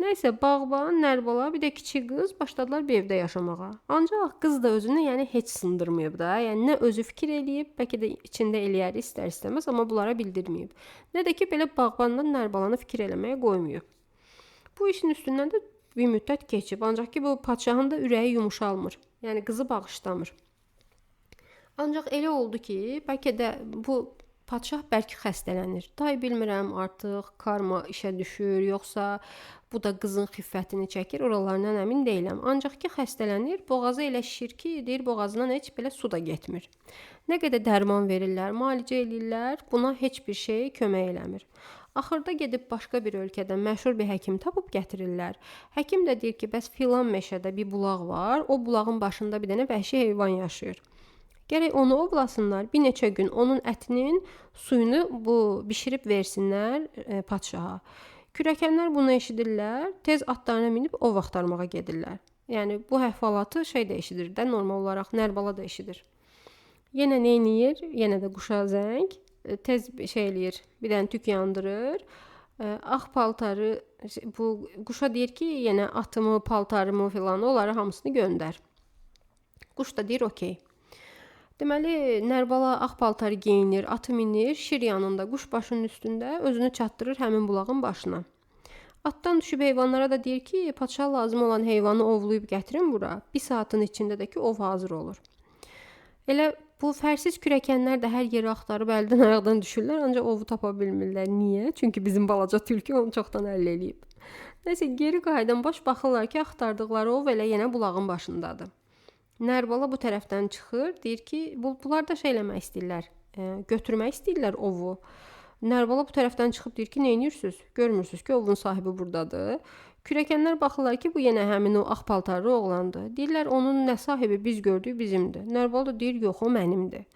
Speaker 1: Nəysə, bağban, Nərbala, bir də kiçik qız başladılar bir evdə yaşamağa. Ancaq qız da özünü yəni heç sındırmayıb da. Yəni nə özü fikir eləyib, bəlkə də içində eləyər istər-istəməz, amma bunlara bildirməyib. Nə də ki belə bağbandan Nərbalanı fikir eləməyə qoymayıb. Bu işin üstündən də bir müddət keçib. Ancaq ki bu padşahın da ürəyi yumuşalmır. Yəni qızı bağışlamır. Ancaq elə oldu ki, bəlkə də bu Padşah bərk xəstələnir. Day bilmirəm artıq karma işə düşür, yoxsa bu da qızın xiffətini çəkir, oralarından əmin deyiləm. Ancaq ki xəstələnir, boğazı elə şişir ki, deyir boğazından heç belə su da getmir. Nə qədər dərman verirlər, müalicə eləyirlər, buna heç bir şey kömək eləmir. Axırda gedib başqa bir ölkədən məşhur bir həkim tapıb gətirirlər. Həkim də deyir ki, bəs filan meşədə bir bulaq var, o bulağın başında bir dənə vəhşi heyvan yaşayır. Gərək onu ovlasınlar, bir neçə gün onun ətinin suyunu bu bişirib versinlər padşaha. Kürəkənlər bunu eşidirlər, tez atlarına minib ov axtarmağa gedirlər. Yəni bu əhvalatı şey də eşidir də, normal olaraq Nərbala da eşidir. Yenə nə eləyir? Yenə də quşa zəng, tez şey eləyir, bir dənə tük yandırır. Ağ paltarı bu quşa deyir ki, yenə atımı, paltarımı filan onları hamısını göndər. Quş da deyir, okey. Deməli, Nərbala ağ paltarı geyinir, atı minir, şir yanında, quş başının üstündə özünü çatdırır həmin bulağın başına. Atdan düşüb heyvanlara da deyir ki, padşaha lazım olan heyvanı ovlayıb gətirin bura. Bir saatın içində də ki, ov hazır olur. Elə bu fərsiz kürəkənlər də hər yeri axtarıb əldən ayaqdan düşürlər, ancaq ovu tapa bilmirlər. Niyə? Çünki bizim balaca tülkü onu çoxdan həll eləyib. Nəysə, geri qayıdan baş baxırlar ki, axtardıqları ov elə yenə bulağın başındadır. Nərbala bu tərəfdən çıxır, deyir ki, bunlar da şey eləmək istəyirlər, götürmək istəyirlər ovu. Nərbala bu tərəfdən çıxıb deyir ki, nə edirsiniz? Görmürsünüz ki, ovun sahibi buradadır. Kürəkənlər baxırlar ki, bu yenə həmin o ağ paltarlı oğlandır. Deyirlər, onun nə sahibi biz gördük, bizimdir. Nərbala da deyir, yox, o mənimdir.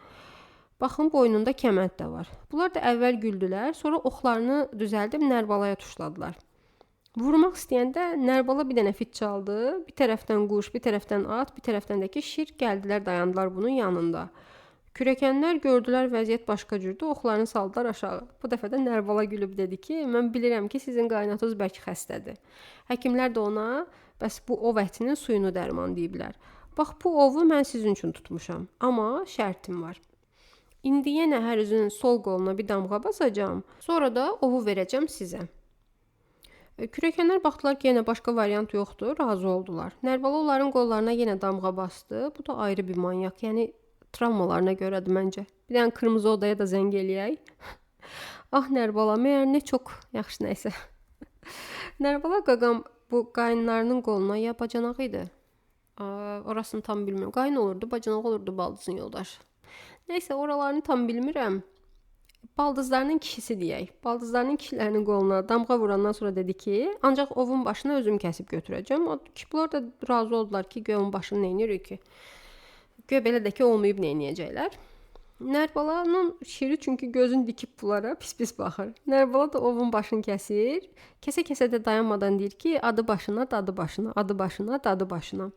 Speaker 1: Baxın, boynunda kəmənd də var. Bunlar da əvvəl güldülər, sonra oxlarını düzəldib Nərbalaya tuşladılar. Vurmaq istəyəndə Nərbala bir dənə fit çaldı. Bir tərəfdən quş, bir tərəfdən at, bir tərəfdən də ki şir gəldilər, dayandılar bunun yanında. Kürəkənlər gördülər vəziyyət başqa cürdür, oxlarını saldılar aşağı. Bu dəfə də Nərbala gülüb dedi ki, mən bilirəm ki, sizin qaynatınız bərk xəstədir. Həkimlər də ona, bəs bu ov ətinin suyunu dərman deyiblər. Bax, bu ovu mən sizin üçün tutmuşam, amma şərtim var. İndi yenə hər üzünün sol qoluna bir damğa basacağam, sonra da ovu verəcəm sizə. Kürəkənlər baxdılar ki, yenə başqa variant yoxdur, razı oldular. Nərbala onların qollarına yenə damğa bastı. Bu da ayrı bir manyak, yəni travmalarına görədir məncə. Bir dənə qırmızı odaya da zəng eləyək. Ah Nərbala, məyər nə çox yaxşı nəysə. Nərbala qaqam bu qayınlarının qoluna ya bacanağı idi. Orasını tam bilmirəm. Qayın olurdu, bacanağı olurdu baldızın yoldaşı. Nəysə, oralarını tam bilmirəm. Baldızlarının kişisi deyək. Baldızlarının kişilərinin qoluna damğa vurandan sonra dedi ki, ancaq ovun başını özüm kəsib götürəcəm. O kişilər də razı oldular ki, güya onun başını neynir ki? Güya belə də ki, olmayıb neyniyəcəklər. Nərbalanın şiri çünki gözünü dikib bunlara pis-pis baxır. Nərbala da ovun başını kəsir. Kəsə-kəsə də dayanmadan deyir ki, adı başına, dadı başına, adı başına, dadı başına.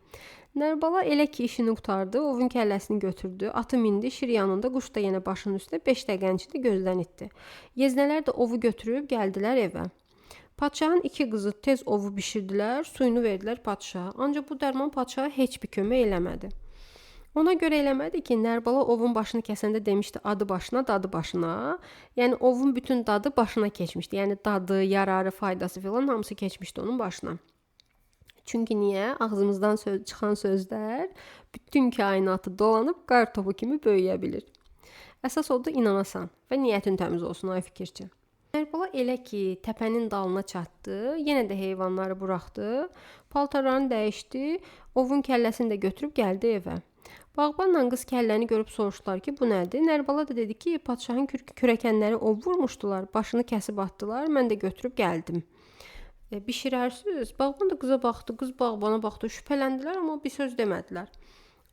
Speaker 1: Nərbala elə ki işini qurtardı, ovun kəlləsini götürdü, atı mindi, şir yanında, quş da yenə başının üstünə 5 dəqiqənin içində gözdən itdi. Yeznələr də ovu götürüb gəldilər evə. Padşahın iki qızı tez ovu bişirdilər, suyunu verdilər padşaha. Ancaq bu dərman padşaha heç bir kömək eləmədi. Ona görə eləmədi ki, Nərbala ovun başını kəsəndə demişdi adı başına, dadı başına. Yəni ovun bütün dadı başına keçmişdi. Yəni dadı, yararı, faydası filan hamısı keçmişdi onun başına. Çünki niyə? Ağzımızdan çıxan sözlər bütün kainatı dolanıb qar topu kimi böyüyə bilir. Əsas odur inanasan və niyyətin təmiz olsun ay fikirçi. Nərbala elə ki təpənin dalına çatdı, yenə də heyvanları buraxdı, paltarlarını dəyişdi, ovun kəlləsini də götürüb gəldi evə. Bağbanla qız kəlləni görüb soruşdular ki, bu nədir? Nərbala da dedi ki, padşahın kürəkənləri ov vurmuşdular, başını kəsib atdılar, mən də götürüb gəldim. Bişirərsiniz? Bağban da qıza baxdı, qız bağbana baxdı, şübhələndilər, amma bir söz demədilər.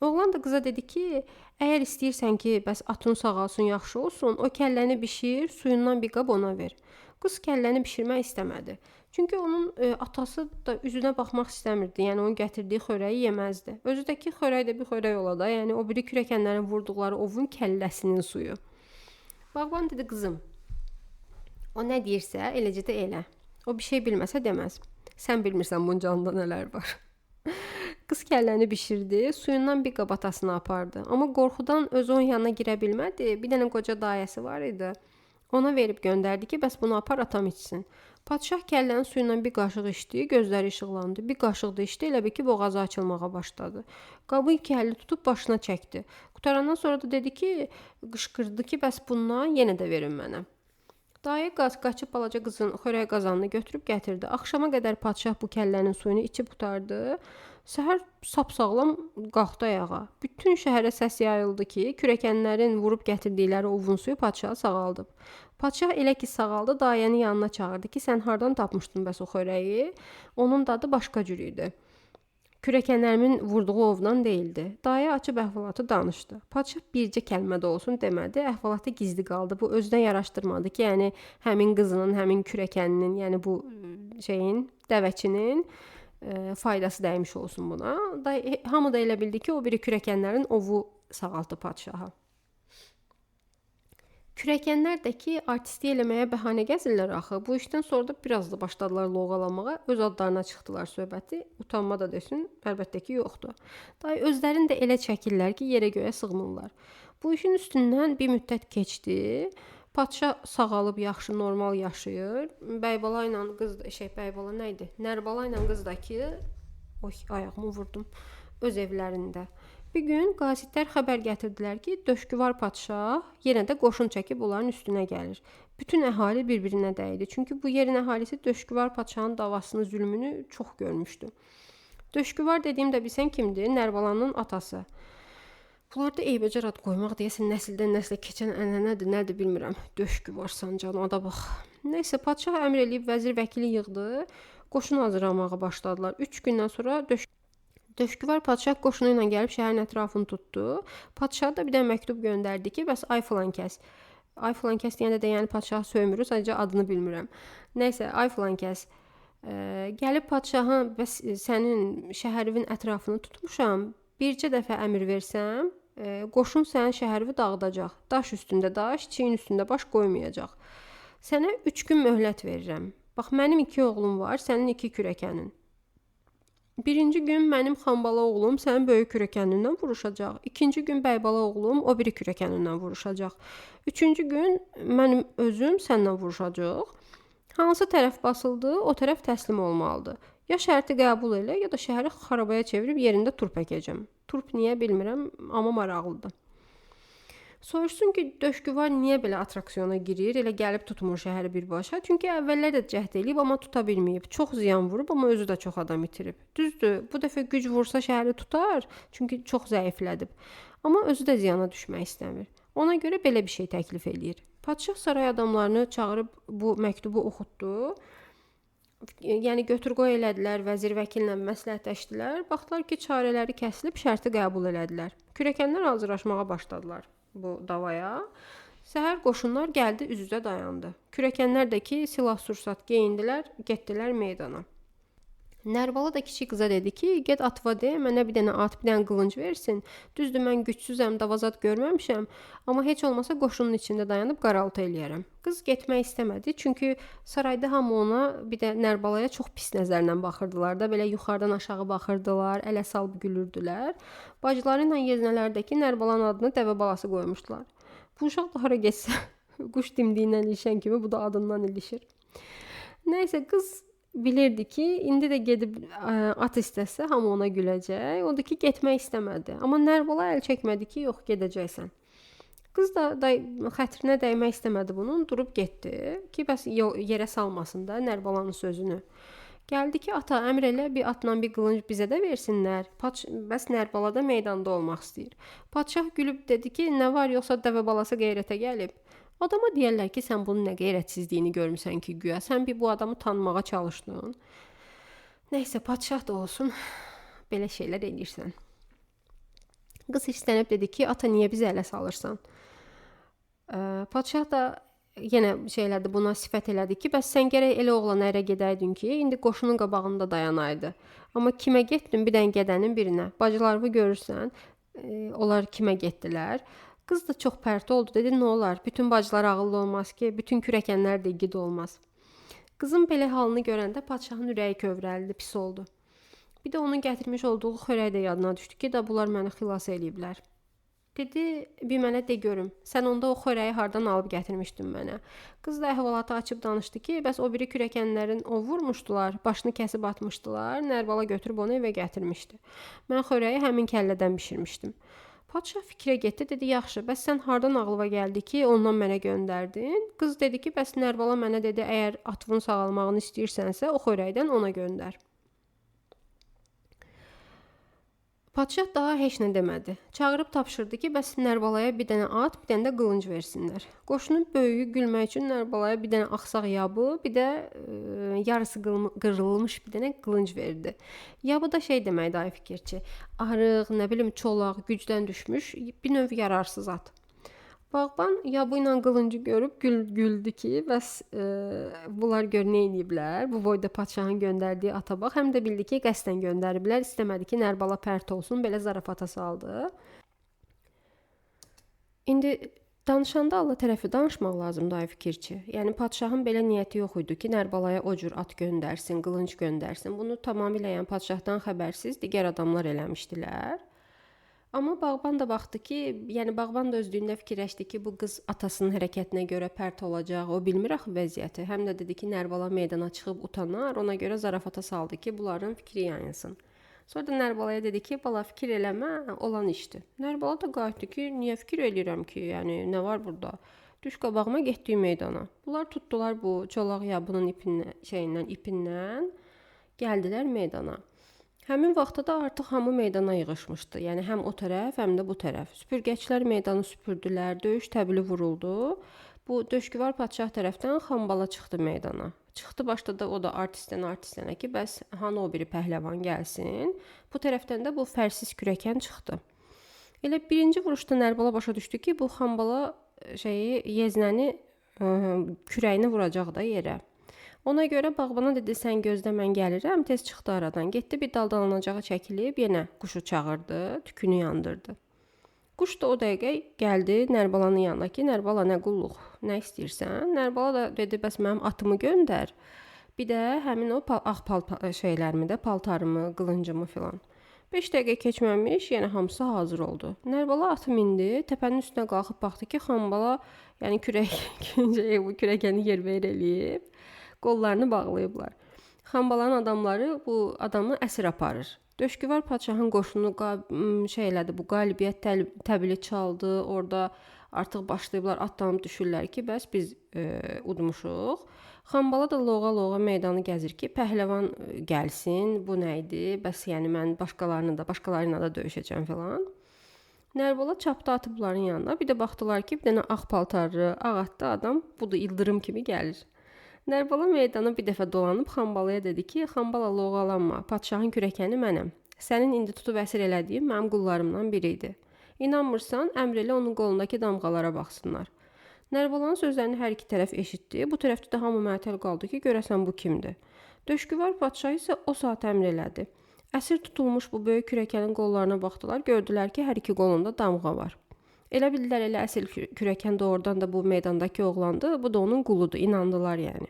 Speaker 1: Oğlan da qıza dedi ki, əgər istəyirsən ki, bəs atın sağalsın, yaxşı olsun, o kəlləni bişir, suyundan bir qab ona ver. Qız kəlləni bişirmək istəmədi. Çünki onun atası da üzünə baxmaq istəmirdi. Yəni onun gətirdiyi xörəyi yeməzdi. Özü də ki, xörək də bir xörək ola da. Yəni o biri kürəkənlərin vurduqları ovun kəlləsinin suyu. Bağban dedi, qızım, o nə deyirsə, eləcə də elə. O bir şey bilməsə deməz. Sən bilmirsən bunun canında nələr var. Qız kəlləni bişirdi, suyundan bir qab atasına apardı. Amma qorxudan özü onun yanına girə bilmədi. Bir dənə qoca dayəsi var idi. Ona verib göndərdi ki, bəs bunu apar atam içsin. Padşah kəllənin suyu ilə bir qaşıq içdi, gözləri işıqlandı. Bir qaşıq da içdi, elə bil ki, boğazı açılmağa başladı. Qabı iki əlli tutub başına çəkdi. Qurtarandan sonra da dedi ki, qışqırdı ki, bəs bundan yenə də verin mənə. Dayə qaçıb balaca qızın xörək qazanını götürüb gətirdi. Axşama qədər padşah bu kəllənin suyunu içib qurtardı. Səhər sap-sağlam qalxdı ayağa. Bütün şəhərə səs yayıldı ki, kürəkənlərin vurub gətirdikləri ovun suyu padşahı sağaldıb. Padşah elə ki sağaldı, dayəni yanına çağırdı ki, sən hardan tapmışdın bəs o xörəyi? Onun dadı başqa cür idi. Kürəkənlərimin vurduğu ovdan deyildi. Dayə açıb əhvalatı danışdı. Padşah bircə kəlmə də olsun demədi. Əhvalatı gizli qaldı. Bu özünə yaraşdırmadı ki, yəni həmin qızının, həmin kürəkəninin, yəni bu şeyin, dəvəçinin faydası dəymiş olsun buna. Hamı da elə bildi ki, o biri kürəkənlərin ovu sağaltdı padşahı. Kürəkənlər də ki, artistlik eləməyə bəhanə gəzirlər axı. Bu işdən sonra da biraz da başladılar loğalamağa, öz adlarına çıxdılar söhbəti. Utanma da desin, əlbəttə ki, yoxdur. Day özlərini də elə çəkirlər ki, yerə göyə sığmırlar. Bu işin üstündən bir müddət keçdi. Padşah sağalıb yaxşı, normal yaşayır. Bəybala ilə qız da, bəybala nə idi? Nərbala ilə qız da ki, oy, ayağımı vurdum, öz evlərində. Bir gün qasidlər xəbər gətirdilər ki, Döşküvar padşah yenə də qoşun çəkib onların üstünə gəlir. Bütün əhali bir-birinə dəydi. Çünki bu yerin əhalisi Döşküvar padşahın davasını, zülmünü çox görmüşdü. Döşküvar dediyim də bilsən kimdir? Nərbalanın atası. Bunlarda eybəcər ad qoymaq deyəsən nəsildən nəslə keçən ənənədir, nədir bilmirəm. Döşküvar sancan, ada bax. Nəysə, padşah əmr eləyib vəzir vəkili yığdı. Qoşun hazırlamağa başladılar. 3 gündən sonra Döşküvar padşah qoşunu ilə gəlib şəhərin ətrafını tutdu. Padşah da bir də məktub göndərdi ki, bəs ay filan kəs. Ay filan kəs deyəndə də yəni padşahı söymürük, sadəcə adını bilmirəm. Nəysə, ay filan kəs. Gəlib padşahın, bəs sənin şəhərinin ətrafını tutmuşam. Bircə dəfə əmr versəm, qoşun sənin şəhərini dağıdacaq. Daş üstündə daş, çiyin üstündə baş qoymayacaq. Sənə 3 gün möhlət verirəm. Bax, mənim 2 oğlum var, sənin 2 kürəkənin. Birinci gün mənim xambala oğlum sənin böyük kürəkənindən vuruşacaq. İkinci gün bəybala oğlum o biri kürəkənindən vuruşacaq. Üçüncü gün mənim özüm səndən vuruşacaq. Hansı tərəf basıldı, o tərəf təslim olmalıdır. Ya şərti qəbul elə, ya da şəhəri xarabaya çevirib yerində turp əkəcəm. Turp niyə bilmirəm, amma maraqlıdır. Soruşsun ki, Döşküvar niyə belə atraksiyona girir, elə gəlib tutmur şəhəri birbaşa? Çünki əvvəllər də cəhd eləyib, amma tuta bilməyib. Çox ziyan vurub, amma özü də çox adam itirib. Düzdür, bu dəfə güc vursa şəhəri tutar, çünki çox zəiflədib. Amma özü də ziyana düşmək istəmir. Ona görə belə bir şey təklif eləyir. Padşah saray adamlarını çağırıb bu məktubu oxutdu. Yəni götür-qoy elədilər, vəzir vəkillə məsləhətləşdilər. Baxdılar ki, çarələri kəsilib, şərti qəbul elədilər. Kürəkənlər hazırlaşmağa başladılar bu davaya. Səhər qoşunlar gəldi, üz-üzə dayandı. Kürəkənlər də ki, silah-sursat geyindilər, getdilər meydana. Nərbala da kiçik qıza dedi ki, get atva de, mənə bir dənə at, bir dənə qılınc versin. Düzdür, mən gücsüzəm, davazat görməmişəm, amma heç olmasa qoşunun içində dayanıb qaraltı eləyərəm. Qız getmək istəmədi, çünki sarayda hamı ona, bir də Nərbalaya çox pis nəzərlə baxırdılar da, belə yuxarıdan aşağı baxırdılar, ələ salıb gülürdülər. Bacıları ilə yeznələrdəki Nərbalanın adını dəvə balası qoymuşdular. Bu uşaq da hara getsə, quş dimdiyindən ilişən kimi bu da adından ilişir. Nəysə, qız bilirdi ki, indi də gedib at istəsə hamı ona güləcək. Odur ki, getmək istəmədi. Amma Nərbala əl çəkmədi ki, yox, gedəcəksən. Qız da xətrinə dəymək istəmədi bunun, durub getdi ki, bəs yerə salmasın da Nərbalanın sözünü. Gəldi ki, ata, əmr elə bir atla bir qılınc bizə də versinlər. Bəs Nərbala da meydanda olmaq istəyir. Padşah gülüb dedi ki, nə var, yoxsa dəvə balası qeyrətə gəlib. Adama deyərlər ki, sən bunun nə qeyrətsizliyini görmüsən ki, güya sən bir bu adamı tanımağa çalışdın. Nəysə, padşah da olsun, belə şeylər eləyirsən. Qız hirslənib dedi ki, ata, niyə bizi ələ salırsan? Padşah da yenə şey elədi, buna sifət elədi ki, bəs sən gərək elə oğlana ərə gedəydin ki, indi qoşunun qabağında dayanaydı. Amma kimə getdin? Bir dənə gedənin birinə. Bacılarımı görürsən, onlar kimə getdilər? Qız da çox pərt oldu, dedi, nə olar, bütün bacılar ağıllı olmaz ki, bütün kürəkənlər də igid olmaz. Qızın belə halını görəndə padşahın ürəyi kövrəldi, pis oldu. Bir də onun gətirmiş olduğu xörək də yadına düşdü ki, da bunlar məni xilas eləyiblər. Dedi, bir mənə de görüm, sən onda o xörəyi hardan alıb gətirmişdin mənə? Qız da əhvalatı açıb danışdı ki, bəs o biri kürəkənlərin o vurmuşdular, başını kəsib atmışdılar, Nərbala götürüb onu evə gətirmişdi. Mən xörəyi həmin kəllədən bişirmişdim. Padşah fikrə getdi, dedi, yaxşı, bəs sən hardan ağlıva gəldi ki, ondan mənə göndərdin? Qız dedi ki, bəs Nərbala mənə dedi, əgər atın sağalmağını istəyirsənsə, o xörəkdən ona göndər. Padşah daha heç nə demədi. Çağırıb tapşırdı ki, bəs Nərbalaya bir dənə at, bir dənə də qılınc versinlər. Qoşunun böyüyü gülmək üçün Nərbalaya bir dənə axsaq yabı, bir də yarısı qırılmış bir dənə qılınc verdi. Yabı da şey deməkdir ay fikirçi. Arıq, nə bilim, çolaq, gücdən düşmüş, bir növ yararsız at. Bağban yabı ilə qılıncı görüb güldü ki, bəs bunlar gör nə eləyiblər? Bu boyda padşahın göndərdiyi ata bax. Həm də bildi ki, qəsdən göndəriblər. İstəmədi ki, Nərbala pərt olsun, belə zarafata saldı. İndi danışanda Allah tərəfi danışmaq lazımdır ay fikirçi. Yəni padşahın belə niyyəti yox idi ki, Nərbalaya o cür at göndərsin, qılınc göndərsin. Bunu tamamilə yəni padşahdan xəbərsiz digər adamlar eləmişdilər. Amma bağban da baxdı ki, yəni bağban da özlüyündə fikirləşdi ki, bu qız atasının hərəkətinə görə pərt olacaq, o bilmir axı vəziyyəti. Həm də dedi ki, Nərbala meydana çıxıb utanar, ona görə zarafata saldı ki, bunların fikri yayınsın. Sonra da Nərbalaya dedi ki, bala fikir eləmə, olan işdir. Nərbala da qayıtdı ki, niyə fikir eləyirəm ki, yəni nə var burada? Düş qabağıma, getdik meydana. Bunlar tutdular bu çolaq yabının ipindən, ipindən gəldilər meydana. Həmin vaxtda da artıq hamı meydana yığışmışdı. Yəni həm o tərəf, həm də bu tərəf. Süpürgəçilər meydanı süpürdülər, döyüş təbili vuruldu. Bu döşküvar padşah tərəfdən Xambala çıxdı meydana. Çıxdı başladı o da artistdən ki, bəs hanı o biri pəhləvan gəlsin. Bu tərəfdən də bu fərsiz kürəkən çıxdı. Elə birinci vuruşda Nərbala başa düşdü ki, bu Xambala şeyi yeznəni kürəyini vuracaq da yerə. Ona görə bağbana dedi, sən gözlə, mən gəlirəm. Tez çıxdı aradan. Getdi bir daldalanacağı çəkilib, yenə quşu çağırdı, tükünü yandırdı. Quş da o dəqiqə gəldi Nərbalanın yanına ki, Nərbala nə qulluq, nə istəyirsən? Nərbala da dedi, bəs mənim atımı göndər. Bir də həmin o ağ şeylərimi də, paltarımı, qılıncımı filan. 5 dəqiqə keçməmiş, yenə hamısı hazır oldu. Nərbala atı mindi, təpənin üstünə qalxıb baxdı ki, Xambala, yəni bu kürəkəni yerbəyər eləyib. Qollarını bağlayıblar. Xambalanın adamları bu adamı əsir aparır. Döşküvar padşahın qoşunu şey elədi, bu qalibiyyət təbili çaldı. Orada artıq başlayıblar, atlanıb düşürlər ki, bəs biz udmuşuq. Xambala da loğa-loğa meydanı gəzir ki, pəhləvan gəlsin, bu nə idi? Bəs yəni mən başqalarıyla da döyüşəcəm filan. Nərbala çapdı atı bunların yanına. Bir də baxdılar ki, bir dənə ağ paltarlı, ağ atlı adam budur, ildırım kimi gəlir. Nərbala meydana bir dəfə dolanıb Xambalaya dedi ki, Xambala loğalanma, padşahın kürəkəni mənəm. Sənin indi tutub əsir elədiyim mənim qullarımdan biri idi. İnanmırsan, əmr elə onun qolundakı damğalara baxsınlar. Nərbalanın sözlərini hər iki tərəf eşitdi. Bu tərəfdə də hamı məətəl qaldı ki, görəsən bu kimdir? Döşküvar padşah isə o saat əmr elədi. Əsir tutulmuş bu böyük kürəkənin qollarına baxdılar, gördülər ki, hər iki qolunda damğa var. Elə bildilər, elə əsl kürəkən doğrudan da bu meydandakı oğlandı, bu da onun quludur, inandılar yəni.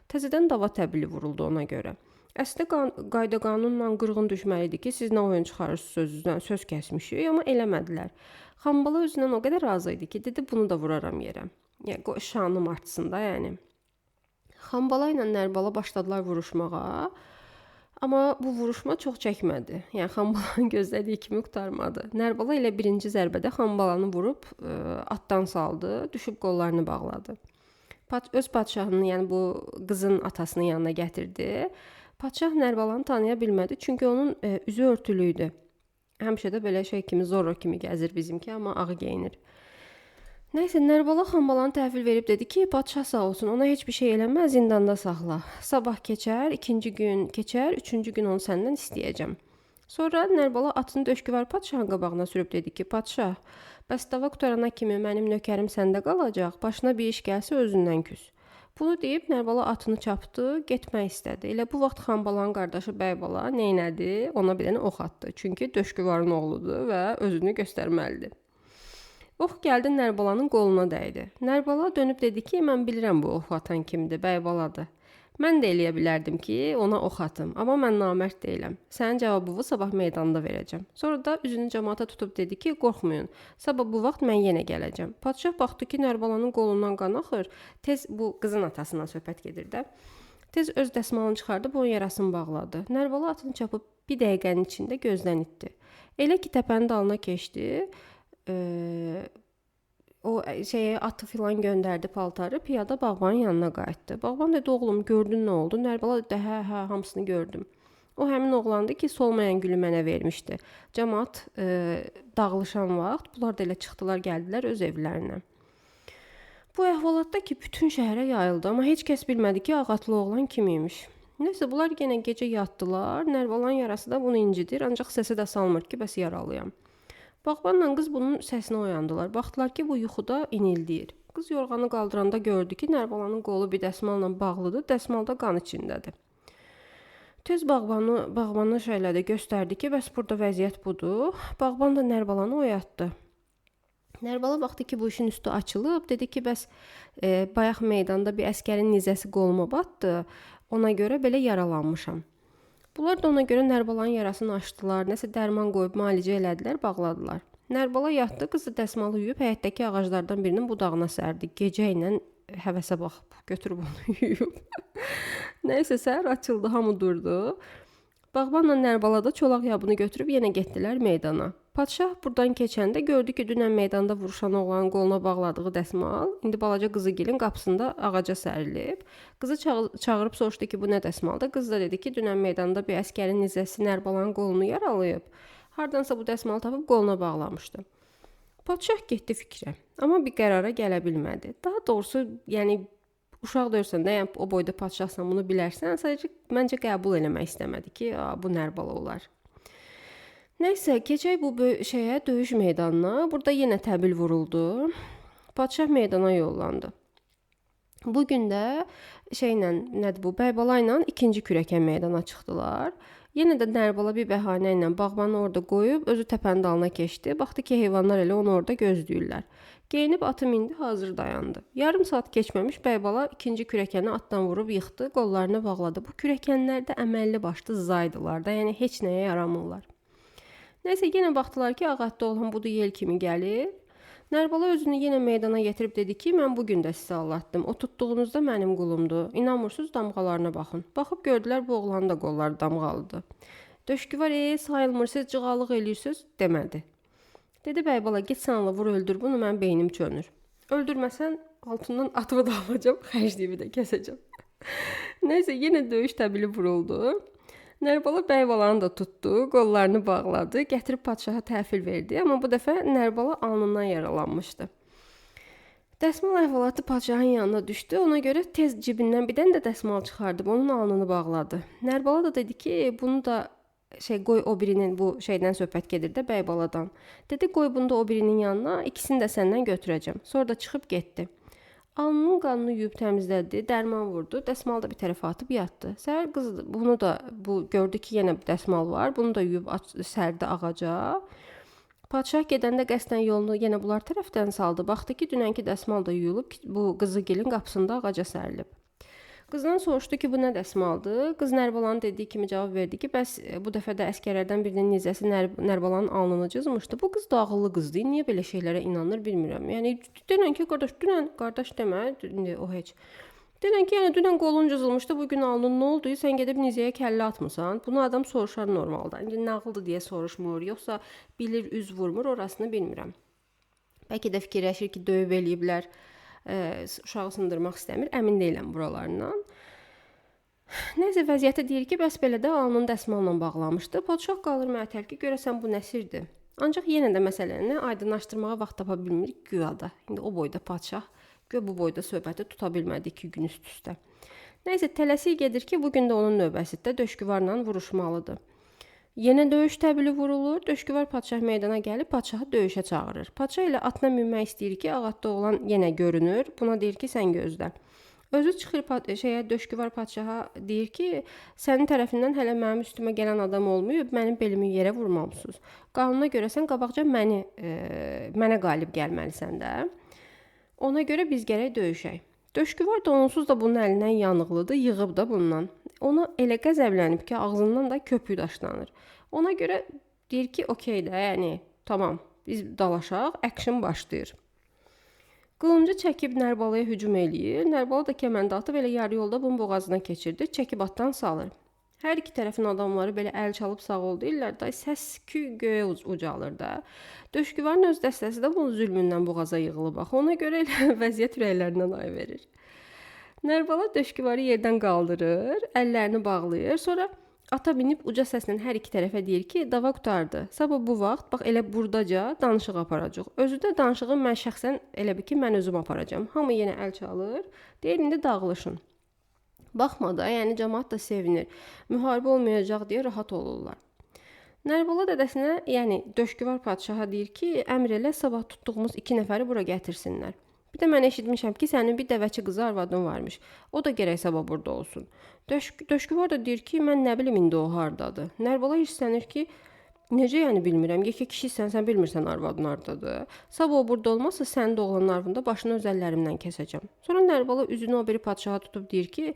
Speaker 1: Təzədən dava təbili vuruldu ona görə. Əslində qayda qanunla qırğın düşməli idi ki, siz nə oyun çıxarırsınız sözünüzdən, söz kəsmişik, amma eləmədilər. Xambala özündən o qədər razı idi ki, dedi bunu da vuraram yerə. Yəni şanım artsın da yəni. Xambala ilə Nərbala başladılar vuruşmağa. Amma bu vuruşma çox çəkmədi. Yəni Xambalanın gözlədiyi kimi qurtarmadı. Nərbala elə birinci zərbədə Xambalanı vurub atdan saldı, düşüb qollarını bağladı. Öz padşahının, yəni bu qızın atasının yanına gətirdi. Padşah Nərbalanı tanıya bilmədi, çünki onun üzü örtülü idi. Həmişə də belə şey kimi, Zorro kimi gəzir bizimki, amma ağı geyinir. Nəysə, Nərbala Xambalanı təhvil verib dedi ki, padşah sağ olsun, ona heç bir şey eləmə, zindanda saxla. Sabah keçər, ikinci gün keçər, üçüncü gün onu səndən istəyəcəm. Sonra Nərbala atını döşküvar padşahın qabağına sürüb dedi ki, padşah, bəs dava qurtarana kimi mənim nökərim səndə qalacaq, başına bir iş gəlsə özündən küs. Bunu deyib Nərbala atını çapdı, getmək istədi. Elə bu vaxt Xambalanın qardaşı Bəybala neynədi? Ona bir dənə ox atdı. Çünki döşküvarın oğludur və özünü göstərməlidir. Ox gəldi Nərbalanın qoluna dəydi. Nərbala dönüb dedi ki, mən bilirəm bu oxu atan kimdir, Bəybaladır. Mən də eləyə bilərdim ki, ona ox atım, amma mən namərd deyiləm. Sənin cavabını sabah meydanda verəcəm. Sonra da üzünü camaata tutub dedi ki, qorxmayın. Sabah bu vaxt mən yenə gələcəm. Padşah baxdı ki, Nərbalanın qolundan qan axır. Tez bu qızın atasından söhbət gedir də. Tez öz dəsmalını çıxardıb onun yarasını bağladı. Nərbala atını çapıb bir dəqiqənin içində gözdən itdi. Elə ki təpənin dalına keçdi, o şeyə atı filan göndərdi paltarı, piyada bağbanın yanına qayıtdı. Bağban dedi, oğlum, gördün nə oldu? Nərbala dedi, hə, hə, hamısını gördüm. O həmin oğlandı ki, solmayan gülü mənə vermişdi. Camaat dağılışan vaxt bunlar da elə çıxdılar, gəldilər öz evlərinə. Bu əhvalatda ki, bütün şəhərə yayıldı, amma heç kəs bilmədi ki, ağatlı oğlan kim imiş. Nəysə, bunlar yenə gecə yatdılar. Nərbalanın yarası da bunu incidir, ancaq səsə də salmır ki, bəs yaralıyam. Bağbanla qız bunun səsinə oyandılar. Baxdılar ki, bu yuxuda inildiyir. Qız yorğanı qaldıranda gördü ki, Nərbalanın qolu bir dəsmalla bağlıdır, dəsmal da qan içindədir. Tez bağbanı şeylədi, göstərdi ki, bəs burada vəziyyət budur. Bağban da Nərbalanı oyatdı. Nərbala baxdı ki, bu işin üstü açılıb, dedi ki, bəs bayaq meydanda bir əskərin nizəsi qoluma batdı, ona görə belə yaralanmışam. Bunlar da ona görə Nərbalanın yarasını açdılar, nəsə dərman qoyub müalicə elədilər, bağladılar. Nərbala yatdı, qız da dəsmalı yuyub həyətdəki ağaclardan birinin budağına sərdi. Gecə ilə həvəsə baxıb, götürüb onu yuyub. Nəysə, səhər açıldı, hamı durdu. Bağbanla Nərbala da çolaq yabını götürüb yenə getdilər meydana. Padşah buradan keçəndə gördü ki, dünən meydanda vuruşan oğlanın qoluna bağladığı dəsmal indi balaca qızıgilin qapısında ağaca sərilib. Qızı çağırıb soruşdu ki, bu nə dəsmaldır? Qız da dedi ki, dünən meydanda bir əskərin nizəsi Nərbalanın qolunu yaralayıb. Hardansa bu dəsmalı tapıb qoluna bağlamışdı. Padşah getdi fikrə, amma bir qərara gələ bilmədi. Daha doğrusu, yəni uşaq deyirsən də, yəni o boyda padşahsan, bunu bilərsən, sadəcə məncə qəbul eləmək istəmədi ki, bu Nərbala olar. Nəysə, keçək bu şeyə, döyüş meydanına. Burada yenə təbil vuruldu. Padşah meydana yollandı. Bu gün də şeylə, nədir bu, Bəybala ilə ikinci kürəkən meydana çıxdılar. Yenə də Nərbala bir bəhanə ilə bağbanı orada qoyub, özü təpənin dalına keçdi. Baxdı ki, heyvanlar elə onu orada gözləyirlər. Geyinib atı mindi, hazır dayandı. Yarım saat keçməmiş Bəybala ikinci kürəkəni atdan vurub yıxdı, qollarını bağladı. Bu kürəkənlər də əməlli başlı zaydılar da, yəni heç nəyə yaramırlar. Nəysə, yenə baxdılar ki, ağatda olan budur yel kimi gəlir. Nərbala özünü yenə meydana gətirib dedi ki, mən bugün də sizi aldatdım. O tutduğunuzda mənim qulumdur. İnanmırsınız, damğalarına baxın. Baxıb gördülər, bu oğlanın da qolları damğalıdır. Döşküvar, sayılmır, siz cığalıq eləyirsiniz, demədi. Dedi Bəybala, get sən Allah, vur, öldür bunu, mənim beynim çönür. Öldürməsən, altından atımı da alacam, xərcliyimi də kəsəcəm. Nəysə, yenə döyüş təbili vuruldu. Nərbala Bəybalanı da tutdu, qollarını bağladı, gətirib padşaha təhvil verdi, amma bu dəfə Nərbala alnından yaralanmışdı. Dəsmal əhvalatı padşahın yanına düşdü, ona görə tez cibindən bir dənə də dəsmal çıxardıb, onun alnını bağladı. Nərbala da dedi ki, bunu da qoy o birinin, bu şeydən söhbət gedir də Bəybaladan. Dedi, qoy bunu da o birinin yanına, ikisini də səndən götürəcəm. Sonra da çıxıb getdi. Alnının qanını yuyub təmizlədi, dərman vurdu, dəsmalı da bir tərəfə atıb yatdı. Səhər qız bunu da bu gördü ki, yenə bir dəsmal var, bunu da yuyub sərdi ağaca. Padşah gedəndə qəsdən yolunu yenə bunlar tərəfdən saldı. Baxdı ki, dünənki dəsmal da yuyulub, bu qızıgilin qapısında ağaca sərilib. Qızdan soruşdu ki, bu nə dəsmaldır? Qız Nərbalanın dediyi kimi cavab verdi ki, bəs bu dəfə də əskərlərdən birinin nizəsi Nərbalanın alnını cızmışdı. Bu qız da ağıllı qızdır, niyə belə şeylərə inanır bilmirəm. Yəni, denən ki, qardaş, dünən, qardaş demə, indi o heç. Denən ki, yəni dünən qolun cızılmışdı, bugün alnın nə oldu? Sən gedib nizəyə kəllə atmısan. Bunu adam soruşar normalda. İndi nağıldır deyə soruşmur, yoxsa bilir, üz vurmur, orasını bilmirəm. Bəlkə də fikirləşir ki, döyüb eləyiblər. Uşağı sındırmaq istəmir, əmin deyiləm buralarından. Nəysə, vəziyyətə deyir ki, bəs belə də alnını dəsmalla bağlamışdı. Padşah qalır məətəl ki, görəsən bu nə sirdir? Ancaq yenə də məsələni aydınlaşdırmağa vaxt tapa bilmir güya da. İndi o boyda padşah, güya bu boyda söhbəti tuta bilmədi 2 gün üst-üstə. Nəysə, tələsik gedir ki, bugün də onun növbəsidir, döşküvarla vuruşmalıdır. Yenə döyüş təbili vurulur. Döşküvar padşah meydana gəlib padşahı döyüşə çağırır. Padşah elə atına minmək istəyir ki, ağatda oğlan yenə görünür. Buna deyir ki, sən gözlə. Özü çıxır döşküvar padşaha deyir ki, sənin tərəfindən hələ mənim üstümə gələn adam olmayıb, mənim belimi yerə vurmamısınız. Qanuna görə sən qabaqca mənə qalib gəlməlisən də. Ona görə biz gərək döyüşək. Döşküvar da onsuz da bunun əlindən yanıqlıdır, yığıb da bundan. Ona elə qəzəblənib ki, ağzından da köpük daşlanır. Ona görə deyir ki, okey də, yəni tamam, biz dalaşaq, action başlayır. Qılıncı çəkib Nərbalaya hücum eləyir. Nərbala da kəməndi atıb elə yarı yolda bunun boğazına keçirdi, çəkib atdan salır. Hər iki tərəfin adamları belə əl çalıb sağ ol deyirlər da, səs küy göyə ucalır da. Döşküvarın öz dəstəsi də bunun zülmündən boğaza yığılıb axı. Ona görə elə vəziyyət ürəklərindən ay verir. Nərbala döşküvarı yerdən qaldırır, əllərini bağlayır. Sonra ata minib uca səslə hər iki tərəfə deyir ki, dava qurtardı. Sabah bu vaxt bax elə burdaca danışıq aparacaq. Özü də danışığı mən şəxsən elə bil ki, mən özüm aparacağam. Hamı yenə əl çalır. Deyir indi dağılışın. Baxma da, yəni camaat da sevinir. Müharibə olmayacaq deyə rahat olurlar. Nərbala dədəsinə, yəni Döşküvar padşaha deyir ki, əmr elə sabah tutduğumuz 2 nəfəri bura gətirsinlər. Bir də mən eşitmişəm ki, sənin bir dəvəçi qızı arvadın varmış. O da gərək sabah burada olsun. Döşküvar da deyir ki, mən nə bilim indi o hardadır. Nərbala hirslənir ki, necə yəni bilmirəm? Yekə kişisən, sən bilmirsən arvadın hardadır. Sabah o burada olmazsa sənin də oğlanın arvında başını öz əllərimdən kəsəcəm. Sonra Nərbala üzünü o biri padşaha tutub deyir ki,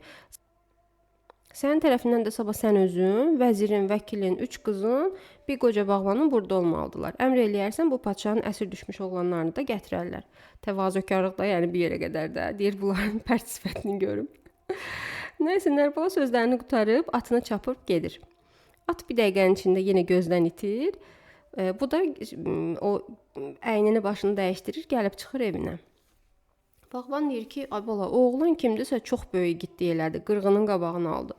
Speaker 1: sənin tərəfindən də sabah sən özün, vəzirin, vəkilin, 3 qızın, bir qoca bağbanın burada olmalıdırlar. Əmr eləyərsən bu padşahın əsir düşmüş oğlanlarını da gətirərlər. Təvazökarlıq da yəni bir yerə qədər də deyir bunların pərt sifətini görüm. Nəysə Nərbala sözlərini qurtarıb atını çapıb gedir. At bir dəqiqənin içində yenə gözdən itir. Bu da o əynini başını dəyişdirir, gəlib çıxır evinə. Bağban deyir ki, ay bala, o oğlan kimdirsə çox böyük igidlik elədi, qırğının qabağını aldı.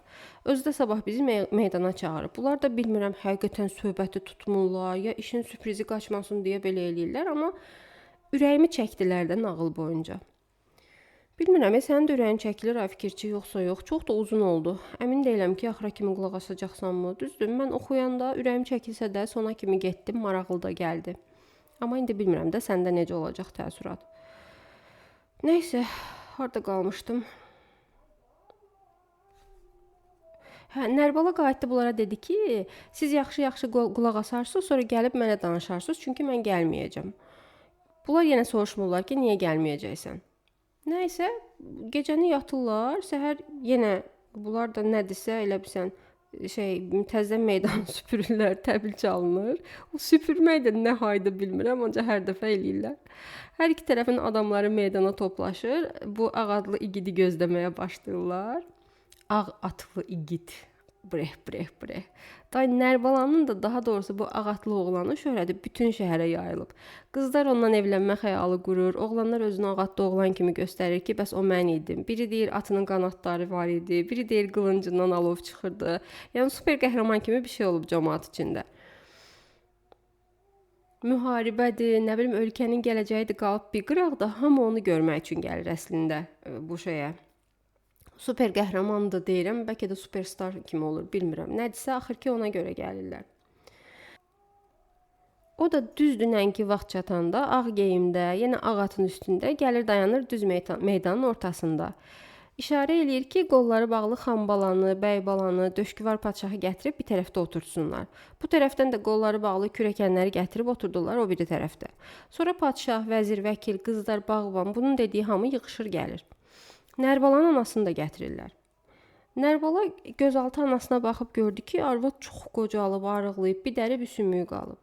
Speaker 1: Özü də sabah bizi meydana çağırıb. Bunlar da bilmirəm həqiqətən söhbəti tutmurlar, ya işin sürprizi qaçmasın deyə belə eləyirlər, amma ürəyimi çəkdilər də nağıl boyunca. Bilmirəm, sənin də ürəyin çəkilir ay fikirçi, yoxsa yox. Çox da uzun oldu. Əmin deyiləm ki, axıra kimi qulaq asacaqsanmı? Düzdür, mən oxuyanda ürəyim çəkilsə də sona kimi getdim, maraqlı da gəldi. Amma indi bilmirəm də səndə necə olacaq təəssürat. Nəysə, harda qalmışdım? Hə, Nərbala qayıtdı bunlara dedi ki, siz yaxşı-yaxşı qulaq asarsınız, sonra gəlib mənə danışarsınız, çünki mən gəlməyəcəm. Bunlar yenə soruşmurlar ki, niyə gəlməyəcəksən? Nəysə, gecəni yatırlar, səhər yenə bunlar da nədirsə elə bilsən, təzədən meydanı süpürürlər, təbil çalınır. O süpürmək də nə haydı bilmirəm, ancaq hər dəfə eləyirlər. Hər iki tərəfin adamları meydana toplaşır, bu ağ adlı igidi gözləməyə başlayırlar. Ağ atlı igid, breh, breh, breh. Day Nərbalanın da daha doğrusu bu ağ atlı oğlanın şöhrəti bütün şəhərə yayılıb. Qızlar ondan evlənmə xəyalı qurur, oğlanlar özünü ağ atlı oğlan kimi göstərir ki, bəs o mən idim. Biri deyir atının qanadları var idi, biri deyir qılıncından alov çıxırdı. Yəni super qəhrəman kimi bir şey olub camaat içində. Müharibədir, nə bilim ölkənin gələcəyidir qalıb bir qıraqda, hamı onu görmək üçün gəlir əslində bu şeyə. Super qəhrəmandır deyirəm, bəlkə də superstar kimi olur, bilmirəm. Nədirsə axır ki ona görə gəlirlər. O da düz dünənki vaxt çatanda ağ geyimdə, yenə ağ atın üstündə gəlir dayanır düz meydanın ortasında. İşarə eləyir ki, qolları bağlı xanbalanı, bəybalanı, döşküvar padşahı gətirib bir tərəfdə oturtsunlar. Bu tərəfdən də qolları bağlı kürəkənləri gətirib oturdurlar o biri tərəfdə. Sonra padşah, vəzir, vəkil, qızlar, bağban bunun dediyi hamı yığışır gəlir. Nərbalanın anasını da gətirirlər. Nərbala gözaltı anasına baxıb gördü ki, arvad çox qocalıb, arıqlayıb, bir dəri bir sümüyü qalıb.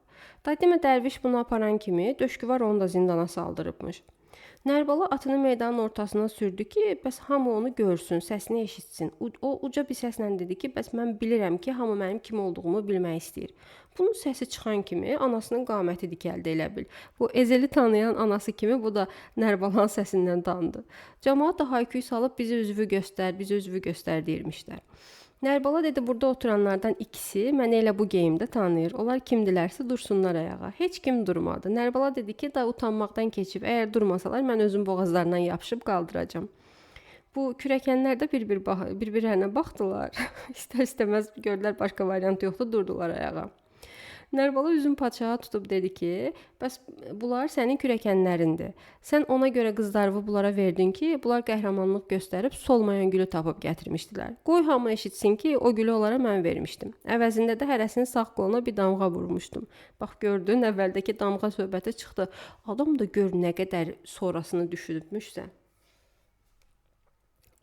Speaker 1: Day demə dərviş bunu aparan kimi döşküvar onu da zindana saldırıbmış. Nərbala atını meydanın ortasına sürdü ki, bəs hamı onu görsün, səsini eşitsin. O uca bir səslə dedi ki, bəs mən bilirəm ki, hamı mənim kim olduğumu bilmək istəyir. Bunun səsi çıxan kimi anasının qaməti dikəldi elə bil. Bu Ezeli tanıyan anası kimi bu da Nərbalanın səsindən tanıdı. Camaat da hayküy salıb bizi üzvü göstər, bizi üzvü göstər deyirmişlər. Nərbala dedi, burada oturanlardan ikisi məni elə bu geyimdə tanıyır. Onlar kimdilərsə dursunlar ayağa. Heç kim durmadı. Nərbala dedi ki, da utanmaqdan keçib, əgər durmasalar mən özüm boğazlarından yapışıb qaldıracağam. Bu kürəkənlər də bir-birlərinə baxdılar. İstər-istəməz gördülər başqa variant yoxdur, durdular ayağa. Nərbala üzün padşaha tutub dedi ki, bəs bunlar sənin kürəkənlərindir. Sən ona görə qızlarını bunlara verdin ki, bunlar qəhrəmanlıq göstərib solmayan gülü tapıb gətirmişdilər. Qoy hamı eşitsin ki, o gülü onlara mən vermişdim. Əvəzində də hərəsinin sağ qoluna bir damğa vurmuşdum. Bax gördün, əvvəldəki damğa söhbəti çıxdı. Adam da gör nə qədər sonrasını düşünübmüşsə.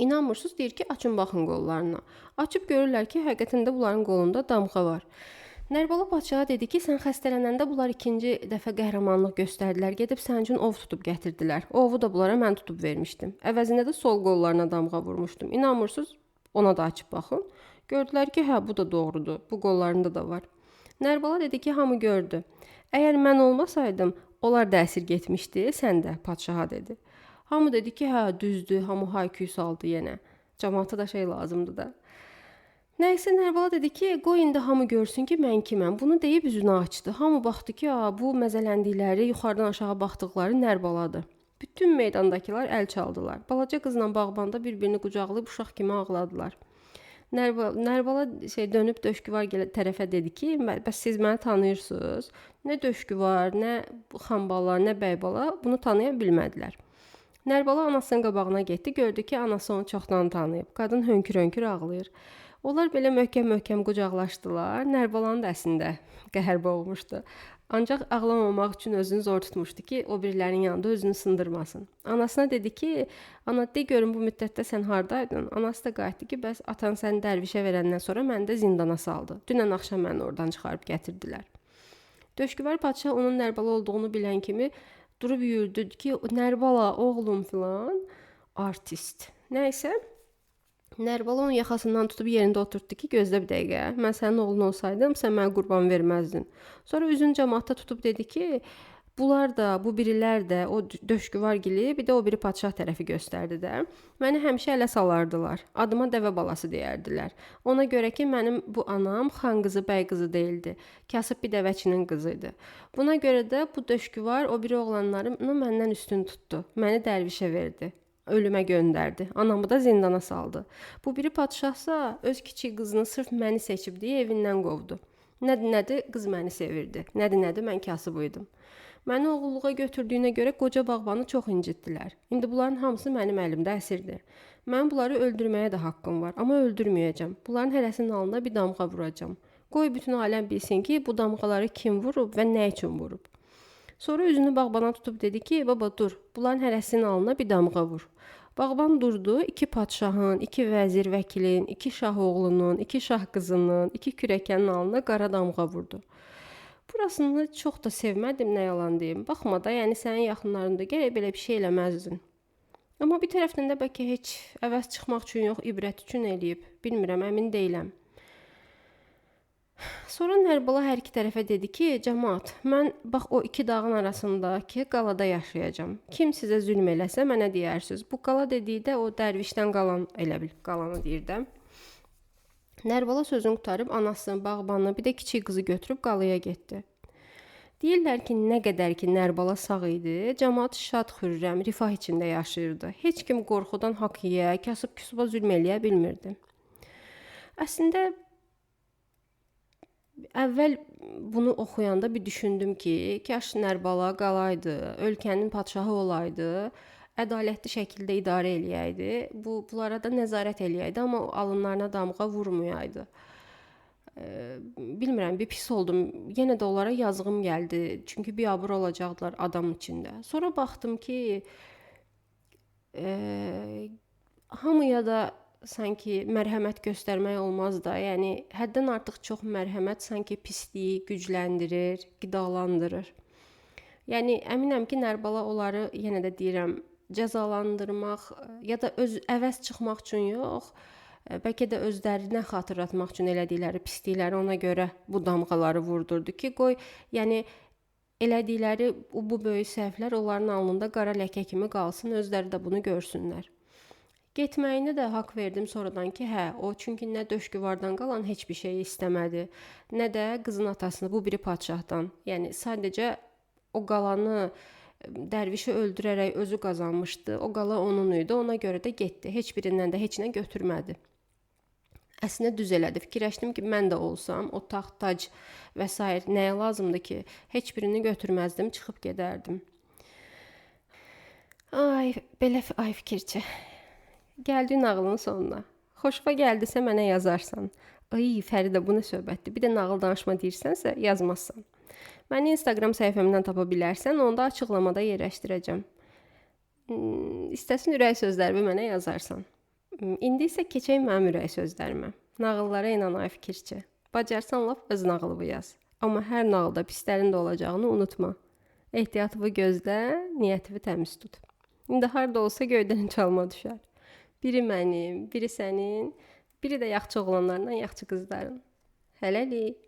Speaker 1: İnanmırsınız, deyir ki, açın baxın qollarına. Açıb görürlər ki, həqiqətən də bunların qolunda damğa var. Nərbala padşaha dedi ki, sən xəstələnəndə bunlar ikinci dəfə qəhrəmanlıq göstərdilər. Gedib sənin üçün ov tutub gətirdilər. O ovu da bunlara mən tutub vermişdim. Əvəzində də sol qollarına damğa vurmuşdum. İnanmırsınız, ona da açıb baxın. Gördülər ki, hə, bu da doğrudur. Bu qollarında da var. Nərbala dedi ki, hamı gördü. Əgər mən olmasaydım, onlar da əsir getmişdi, sən də, padşaha dedi. Hamı dedi ki, hə, düzdür, hamı hay-küy saldı yenə. Camaata da şey lazımdır da. Nəysə, Nərbala dedi ki, qoy indi hamı görsün ki, mən kiməm. Bunu deyib üzünü açdı. Hamı baxdı ki, bu məzələndikləri, yuxarıdan aşağı baxdıqları Nərbaladır. Bütün meydandakılar əl çaldılar. Balaca qızla bağban da bir-birini qucaqlayıb uşaq kimi ağladılar. Nərbala dönüb döşküvar tərəfə dedi ki, bəs siz məni tanıyırsınız? Nə döşküvar, nə xanbala, nə bəybala bunu tanıya bilmədilər. Nərbala anasının qabağına getdi, gördü ki, anası onu çoxdan tanıyıb. Qadın hönkür-hönkür ağlayır. Onlar belə möhkəm-möhkəm qucaqlaşdılar. Nərbalanın da əslində qəhər boğmuşdu. Ancaq ağlamamaq üçün özünü zor tutmuşdu ki, o birilərinin yanında özünü sındırmasın. Anasına dedi ki, ana de görüm bu müddətdə sən hardaydın? Anası da qayıtdı ki, bəs atan səni dərvişə verəndən sonra məni də zindana saldı. Dünən axşam məni oradan çıxarıb gətirdilər. Döşküvar padşah onun Nərbala olduğunu bilən kimi durub yürüdü ki, Nərbala oğlum filan, artist. Nəysə, Nərbala onun yaxasından tutub yerində oturtdu ki, gözlə bir dəqiqə, mən sənin oğlun olsaydım, sən mənə qurban verməzdin. Sonra üzünü camaata tutub dedi ki, bunlar da, bu birilər də, o döşküvargili, bir də o biri padşah tərəfi göstərdi də. Məni həmişə ələ salardılar, adıma dəvə balası deyərdilər. Ona görə ki, mənim bu anam xan qızı, bəy qızı deyildi, kasıb bir dəvəçinin qızı idi. Buna görə də bu döşküvar o biri oğlanlarını məndən üstün tutdu, məni dərvişə verdi. Ölümə göndərdi. Anamı da zindana saldı. Bu biri padşahsa öz kiçik qızını sırf məni seçib deyə evindən qovdu. Nədir, qız məni sevirdi. Nədir, mən kasıb idim. Məni oğulluğa götürdüyünə görə qoca bağbanı çox incitdilər. İndi bunların hamısı mənim əlimdə əsirdir. Mənim bunları öldürməyə də haqqım var, amma öldürməyəcəm. Bunların hərəsinin alnına bir damğa vuracam. Qoy bütün aləm bilsin ki, bu damğaları kim vurub və nə üçün vurub. Sonra üzünü bağbana tutub dedi ki, baba dur, bunların hərəsinin alnına bir damğa vur. Bağban durdu, 2 padşahın, 2 vəzir vəkilin, 2 şah oğlunun, 2 şah qızının, 2 kürəkənin alnına qara damğa vurdu. Burasını çox da sevmədim, nə yalan deyim. Baxma da, yəni sənin yaxınlarında gərək belə bir şey eləməzdin. Amma bir tərəfdən də bəlkə heç əvəz çıxmaq üçün yox, ibrət üçün eləyib. Bilmirəm, əmin deyiləm. Sonra Nərbala hər iki tərəfə dedi ki, cəmaat, mən bax o iki dağın arasındakı qalada yaşayacağam. Kim sizə zülm eləsə mənə deyərsiniz. Bu qala dediyi də o dərvişdən qalan, elə bil, qalanı deyir də. Nərbala sözünü qurtarıb anasını, bağbanını, bir də kiçik qızı götürüb qalaya getdi. Deyirlər ki, nə qədər ki Nərbala sağ idi, cəmaat şad, xürrəm, rifah içində yaşayırdı. Heç kim qorxudan haqq yeyə, kasıb küsuba zülm eləyə bilmirdi. Əslində, əvvəl bunu oxuyanda bir düşündüm ki, kaş Nərbala qalaydı, ölkənin padşahı olaydı, ədalətli şəkildə idarə eləyəydi, bunlara da nəzarət eləyəydi, amma alınlarına damğa vurmayaydı. Bilmirəm, bir pis oldum. Yenə də onlara yazığım gəldi, çünki biabır olacaqdılar adam içində. Sonra baxdım ki, hamıya da sanki mərhəmət göstərmək olmaz da, yəni həddən artıq çox mərhəmət sanki pisliyi gücləndirir, qidalandırır. Yəni əminəm ki, Nərbala onları, yenə də deyirəm, cəzalandırmaq ya da öz əvəz çıxmaq üçün yox, bəlkə də özlərinə xatırlatmaq üçün elədikləri pislikləri ona görə bu damğaları vurdurdu ki, qoy, yəni elədikləri bu böyük səhvlər onların alnında qara ləkə kimi qalsın, özləri də bunu görsünlər. Getməyinə də haqq verdim sonradan ki, hə, o çünki nə döşküvardan qalan heç bir şeyi istəmədi, nə də qızın atasını, bu biri padşahdan. Yəni sadəcə o qalanı dərvişi öldürərək özü qazanmışdı, o qala onun idi, ona görə də getdi. Heç birindən də heç nə götürmədi. Əslində düz elədi. Fikirləşdim ki, mən də olsam, o taxt, tac və sair nəyə lazımdır ki, heç birini götürməzdim, çıxıb gedərdim. Ay, belə ay fikirçi. Gəldi nağılın sonuna. Xoşuma gəldisə mənə yazarsan. Ay, Fəridə, bu nə söhbətdir? Bir də nağıl danışma deyirsənsə, yazmazsan. Məni Instagram səhifəmdən tapa bilərsən, onu da açıqlamada yerləşdirəcəm. İstəsin ürək sözlərimi mənə yazarsan. İndi isə keçək mənim ürək sözlərimə. Nağıllara inan ay fikirçi. Bacarsan lap öz nağılını yaz. Amma hər nağılda pislərin də olacağını unutma. Ehtiyatını gözlə, niyyətini təmiz tut. İndi harda olsa göydən çalma düşər. Biri mənim, biri sənin, biri də yaxçı oğlanlarla yaxçı qızların. Hələlik.